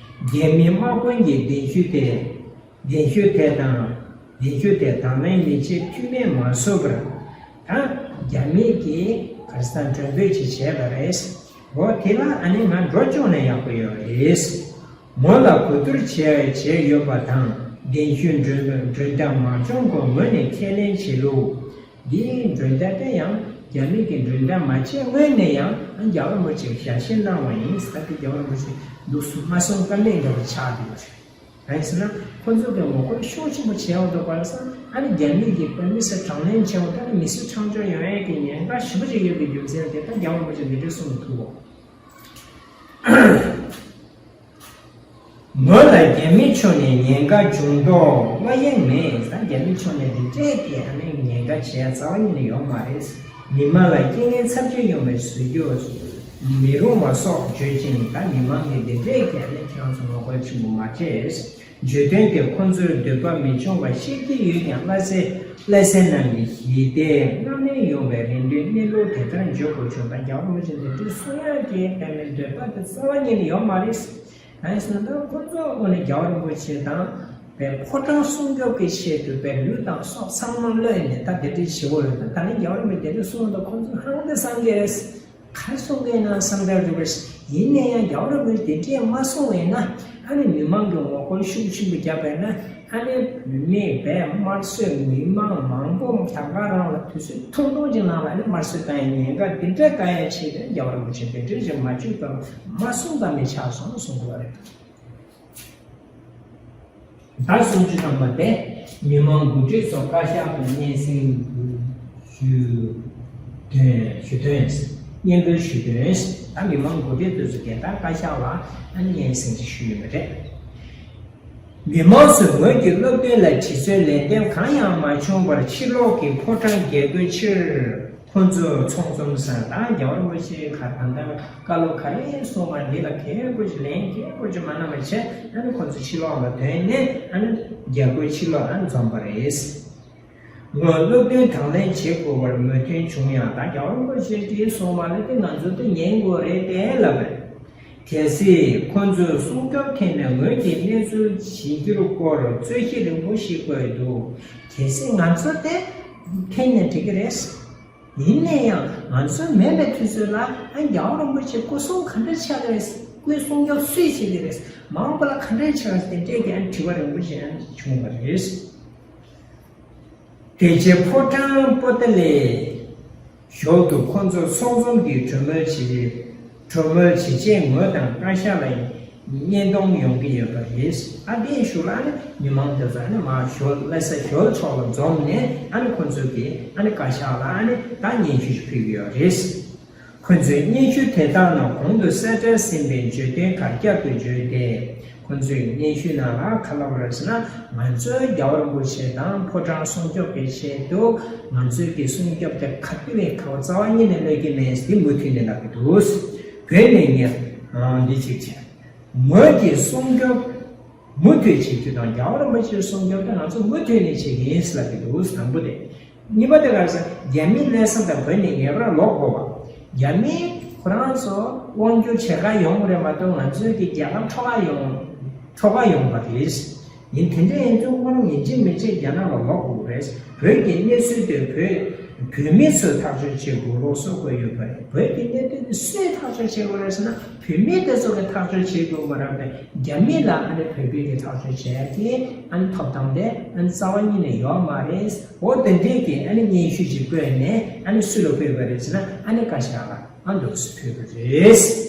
རྒྱ་མིའི་དམག་དཔོན་གྱི་གདན་ཞུ་དེ། གདན་ཞུ་དེ་དང་། གདན་ཞུ་དེ་དང་ལེན་མི་བྱེད་མཐུ་མེད་མ་བཟོ་བར། ད་རྒྱ་མིས་ཀྱིས་ག་རེ་ཟེར་མགྲོན་འབོད་ཅིག་བྱས་པ་རེད། འོ་དེ་ལ་ཨ་ནི་ང་འགྲོ་བཅུག་ན་ཡག་པོ་ཡོད་རེད། མོ་ལ་གོ་བསྡུར་བྱས་བྱས་ཡོད་པ་དང་གདན་ཞུའི་མགྲོན་མགྲོན་བརྡ་མ་བྱུང་གོང་ངོས་ནས་ཁས་ལེན་བྱེད་ལུགས། འདིའི་མགྲོན་བརྡ་དེ་ཡང་རྒྱ་མི་གི་མགྲོན་བརྡ་མ་བྱས་སྔོན་ནས་ཡང་རྒྱལ་བ་རིན་པོ་ཆེས་ཞལ་བཞེས་གནང་བ་ཡིན། ད་དེ་རྒྱལ་བ་རིན་པོ་ཆེ་འདུག་སེ་མ་གསུངས་ཀ་མེད་འདྲ་བོ་ཆགས་འདུག་པ་རེད། གང་ཡིན་ཟེར་ན་ཁོ་ཚོ་གི་ངོ་རྒོལ་ཤུགས་ཆེན་པོ་བྱས་ཡོང་འདུག་པ་ལ་སོགས་ཨ་ནི་རྒྱ་མི་གི་དཔེ་མི་སེར་དྲག་ལན་བྱས་ཡོང་ད་ནི་མི་སེར་མཚམས་འཇོག་ཡོང་ཡས་ཀྱི་ཉེན་ཁ་ཞེ་པོ་ཅིག་ཡོད་པའི་རྒྱུ་མཚན་དེ་ད་རྒྱལ་བ་རིན་པོ་ཆེས་འདི་འདྲས་གསུངས་ཐུབ་བོ། མོ་ལ་རྒྱ་མི་ཕྱོགས་ནས་ཉེན་ཁ་བྱུང་མདོག་བློ་གཡེང་མེད། ད་རྒྱ་མི་ཕྱོགས་ནས་འདི་འདྲས་ཀྱི་ཨ་ནི་ཉེན་ཁ་བྱས་རྩ་བ་ཉིད་ནས་ཡོད་མ་རེད། མི་མང་ལ་རྐྱེན་ངན་ཚབས་ཆེ་ཡོང་བའི་བཟོ་རྒྱུ་མི་རུང་བ་སོགས་བརྗོད་ཅིང་ད་མི་མང་གིས་འདི་འདྲས་ཀྱི་ཨ་ནི་ཁྱེད་རང་ཚོ་ངོ་རྒོལ་ཆེན་པོ་མ་བྱས། བརྗོད་དོན་དེ་ཁོ་ཚོའི་འདོད་པ་མི་འབྱུང་བ་ཤེས་ཀྱི་ཡོད་ཀྱང་བླ་སེ་བླ་སེ་ནང་གི་ཞི་བདེ་རྔམ་ལེན་ཡོང་བའི་རེ་འདུན་གནས་ལུགས་དེ་ལྟར་བརྗོད་དགོས་བྱུང་ད་རྒྱལ་བ་རིན་པོ་ཆེ་འདི་འདྲའི་གསུང་ཡག་གི་དཔེ་མི་འདོད་པ་དེ་རྩ་བ་ཉིད་ནས་ཡོད་མ་རེད། གང་ཡིན་ཟེར་ན་ད་ཁོ་ཚོ་དངོས་གནས་རྒྱལ་བ་རིན་པོ་ཆེ་དང་པའི་ཕོ་བྲང་སྲུང་སྐྱོབ་ཀྱི་ཆེད་དུ་པའི་ལུས་དང་སྲོག་ཚང་མ་གློད་ནས་ད་དེ་འདྲའི་ཞི་བོ་རེད། ད་ད་ནི་རྒྱལ་བ་རིན་པོ་ཆེ་དེ་འདྲའི་གསུང་ད་ཁོ་ཚོ་ཧང་སྟེ་སང་གི་རེད། ག་རེ་གསུང་གི་ཡིན་ན་བསམ་འདྲ་འདུག་པས། ཡིན་ན་ཡང་རྒྱལ་བ་རིན་པོ་ཆེ་དེ་འདྲས་མ་གསུང་བས་ན་ཨ་ནི་མི་མང་གི་ངོ་རྒོལ་ཤུགས་ཆེན་པོ་བརྒྱབ་པས་ན་ཨ་ནི་བུད་མེད་པས་དམར་གསོད་མི་མང་མང་པོ་ད་ག་རང་ལ་དུས་ཚོད་ཐུང་ཐུང་ཅིག་ནང་ལ་ཨ་ནི་དམར་གསོད་བཏང་ཡའི་ཉེན་ཁ་དེ་འདྲས་བཀག་ཡའི་ཆེད་དུ་རྒྱལ་བ་རིན་པོ་ཆེ་དེ་འདྲས་ཅིག་མ་བརྗོད་པར་མ་གསུང་ཙམ་ནས་ཆགས་སོང་གསུང་དགོས་པ་རེད། ཟླ་སུམ་ཅུ་ཐམ་པ་དེ་མི་མང་འགོ་ཁྲིད་ཚོ་བཀའ་ཤག་ཏུ་སྙན་སེང་ཞུ་དོན་ཞུ་དོན། སྙན་འབུལ་ཞུ་དོན། ད་མི་མང་འགོ་ཁྲིད་དེ་ཚོ་གིས་ད་བཀའ་ཤག་ལ་སྙན་སེང་ཞིག་ཞུས་ཡོད་པ་རེད། མི་མང་ཚོས་ངོས་ཀྱི་སློབ་སྟོན་ལ་དྲི་རྩད་ལན་འདེབས་གང་ཡང་མ་བྱུང་བར་ཕྱི་ལོགས་ཀྱི་ཕོ་བྲང་རྒྱལ་སྒོའི་ཕྱིར་ཁོ་ཚོ་ཚོགས་འཛོམས་སར་ད་རྒྱལ་བ་རིན་པོ་ཆེ་ག་ད་ལྟ་བཀའ་སློབ་ག་རེ་གསུངས་པ་འདི་ལ་གལ་པོ་ཅིག་ལན་གལ་པོ་ཅིག་མ་གནང་བ་བྱས། ཨ་ནི་ཁོ་ཚོ་ཕྱི་ལོགས་ལ་ཐོན་ནས་ཨ་ནི་རྒྱལ་སྒོའི་ཕྱི་ལོགས་ལ་འཛོམས་པ་རེད། ངོས་སློབ་སྟོན་དང་ལེན་བྱེད་དགོས་པར་མོས་མཐུན་བྱུང་ཡང་ད་རྒྱལ་བ་རིན་པོ་ཆེ་གིས་གསུངས་པ་ལ་དེ་ང་ཚོ་དེ་ཉན་དགོས་རེད་དེ་ལབ་པ་རེད། གལ་སྲིད་ཁོ་ཚོས་སྲུང་སྐྱོབ་ཐད་ནས་ངོས་ཀྱི་གནས་ཚུལ་བྱེད་རྒྱུར་སྐོར་རྩོད་གཞི་རིང་པོ་ཞིག་བཀོད་འདུག་གལ་སྲིད་ང་ཚོ་དེ་འཐེན་ནས་འགྲིག་གི་རེད། ཡིན་ན་ཡང་ང་ཚོ་མེད་པའི་དུས་ཚོད་ལ་ཨ་རྒྱལ་བ་རིན་པོ་ཆེ་སྐུ་སྲུང་ག་འདྲ་ཆགས་ཀྱི་རེད། སྐུའི་སྲུང་སྐྱོབ་སུས་བྱེད་ཀྱི་རེད། མ་འོངས་པ་ལ་ག་འདྲ་ཆགས་ཀྱི་རེད་དེ་འདྲས་ཀྱི་ཨ་དྲི་བ་རིང་པོ་ཞིག་ཨ་བྱུང་བ་རེད། དེ་རྗེས་ཕོ་བྲང་པོ་ཏཱ་ལའི་ཞོལ་དུ་ཁོ་ཚོ་ཚོགས་འཛོམས་ཀྱི་གྲོས་མོལ་བྱེད་གྲོས་མོལ་བྱེད་ཆེད་ངོས་དང་བཀའ་ཤག་ལ་བརྙན་གཏོང་ཡོང་གི་ཡོད་པ་རེད། ཨ་དེའི་གཞུག་ལ་ཨ་ནི་མི་མང་དེ་ཚོ་ཨ་ནི་མར་ཞོལ་ལྷ་ས་ཞོལ་ཕྱོགས་ལ་འཛོམས་ནས་ཨ་ནི་ཁོ་ཚོ་གིས་ཨ་ནི་བཀའ་ཤག་ལ་ཨ་ནི་ད་སྙན་ཞུ་ཞིག་ཕུལ་གྱི་ཡོད་རེད། ཁོ་ཚོས་སྙན་ཞུ་དེ་དག་ནང་གོང་དུ་གསལ་བསྒྲགས་ཟིན་པའི་བརྗོད་དོན་ཁག་བསྐྱར་དུ་བརྗོད་དེ། ཁོ་ཚོས་སྙན་ཞུ་ནང་ལ་ག་ལབ་རེད་ཟེར་ན། ང་ཚོས་རྒྱལ་བ་རིན་པོ་ཆེ་དང་ཕོ་བྲང་སྲུང་སྐྱོབ་པའི་ཆེད་དུ་ང་ཚོས་ཀྱི་སྲུང་སྐྱོབ་དེ་ག་དུས་ཡིན་ག་བ་རྩ་བ་ཉིད་ནས་གནོད་ཀྱི་མེད་ཟེར་མུ་མཐུད་ནས་ལབ་ཀྱི་འདུག་བོད་ནས་ངས་འདི་གཅིག་བྱས། ངོས་ཀྱི་སྲུང་སྐྱོབ་མུ་མཐུད་བྱེད་རྒྱུ་དང་རྒྱལ་བ་རིན་པོ་ཆེའི་སྲུང་སྐྱོབ་དེ་ང་ཚོ་མུ་མཐུད་ནས་བྱེད་ཀྱི་ཡིན་ཟེར་ལབ་ཀྱི་འདུག་དང་པོ་དེ། གཉིས་པ་དེ་ག་རེད་ཟེར་ན་རྒྱ་མི་གནས་ས་དང་བོད་ནས་ངེས་པར་ལོག་དགོས་པ། རྒྱ་མི་ཁོ་རང་ཚོ་དབང་སྒྱུར་བྱེད་ག་ཡོང་གི་རེད་མ་གཏོགས་ང་ཚོའི་གི་རྒྱལ་ཁབ་འཕྲོག་ག་ཡོང་འཕྲོག་ག་ཡོང་པ་རེད། ཡིན་དེ་འདྲ་ཡིན་དུས་ཁོ་རང་ཡིན་གཅིག་མིན་གཅིག་རྒྱ་ནག་ལ་ལོག་དགོས་རེད། བོད་ཀྱི་གནས་ཚུལ་དེ་བོད་བོད་མི་ཚོས་ཐག་གཅོད་བྱེད་དགོས་ལོག་སོགས་དགོས་ཡོད་པ་རེད། བོད་ཀྱི་གནད་དོན་དེ་སུས་ཐག་གཅོད་བྱེད་དགོས་རེད་ཟེར་ན་བོད་མི་དེ་ཚོ་གི་ཐག་གཅོད་བྱེད་དགོས་པ་རེད་པས། རྒྱ་མི་ལ་ཨ་ནི་བོད་པའི་གི་ཐག་གཅོད་བྱེད་ཡ་དེ་ཨ་ནི་ཐོབ་ཐང་དེ་ཨ་ནི་རྩ་བ་ཉིད་ནས་ཡོད་མ་རེད། འོ་དེ་འདྲས་ཀྱི་ཨ་ནི་སྙན་ཞུ་ཅིག་བཀོད་ནས་ཨ་ནི་སུ་ལ་བཀོད་པ་རེད་ཟེར་ན་ཨ་ནི་བཀའ་ཤག་ལ་ཨ་འདུག་སེ་ཕུལ་བ་རེད།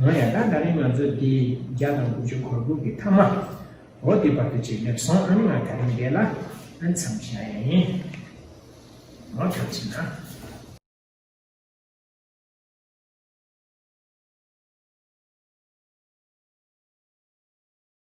འོ་ཡ་ད་ད་རིང་ང་ཚོ་འདི་བརྒྱ་དང་དགུ་བཅུ་གོ་དགུ་གི་ཐ་མ་འོ་འདི་བར་དུ་ཅིག་སླེབས་སོང་། ཨ་ནི་ང་ད་རིང་འདི་ལ་ཨ་ནི་མཚམས་བཞག་ཡ་ཡིན། འོ་ཐབས་ཆེ་ན།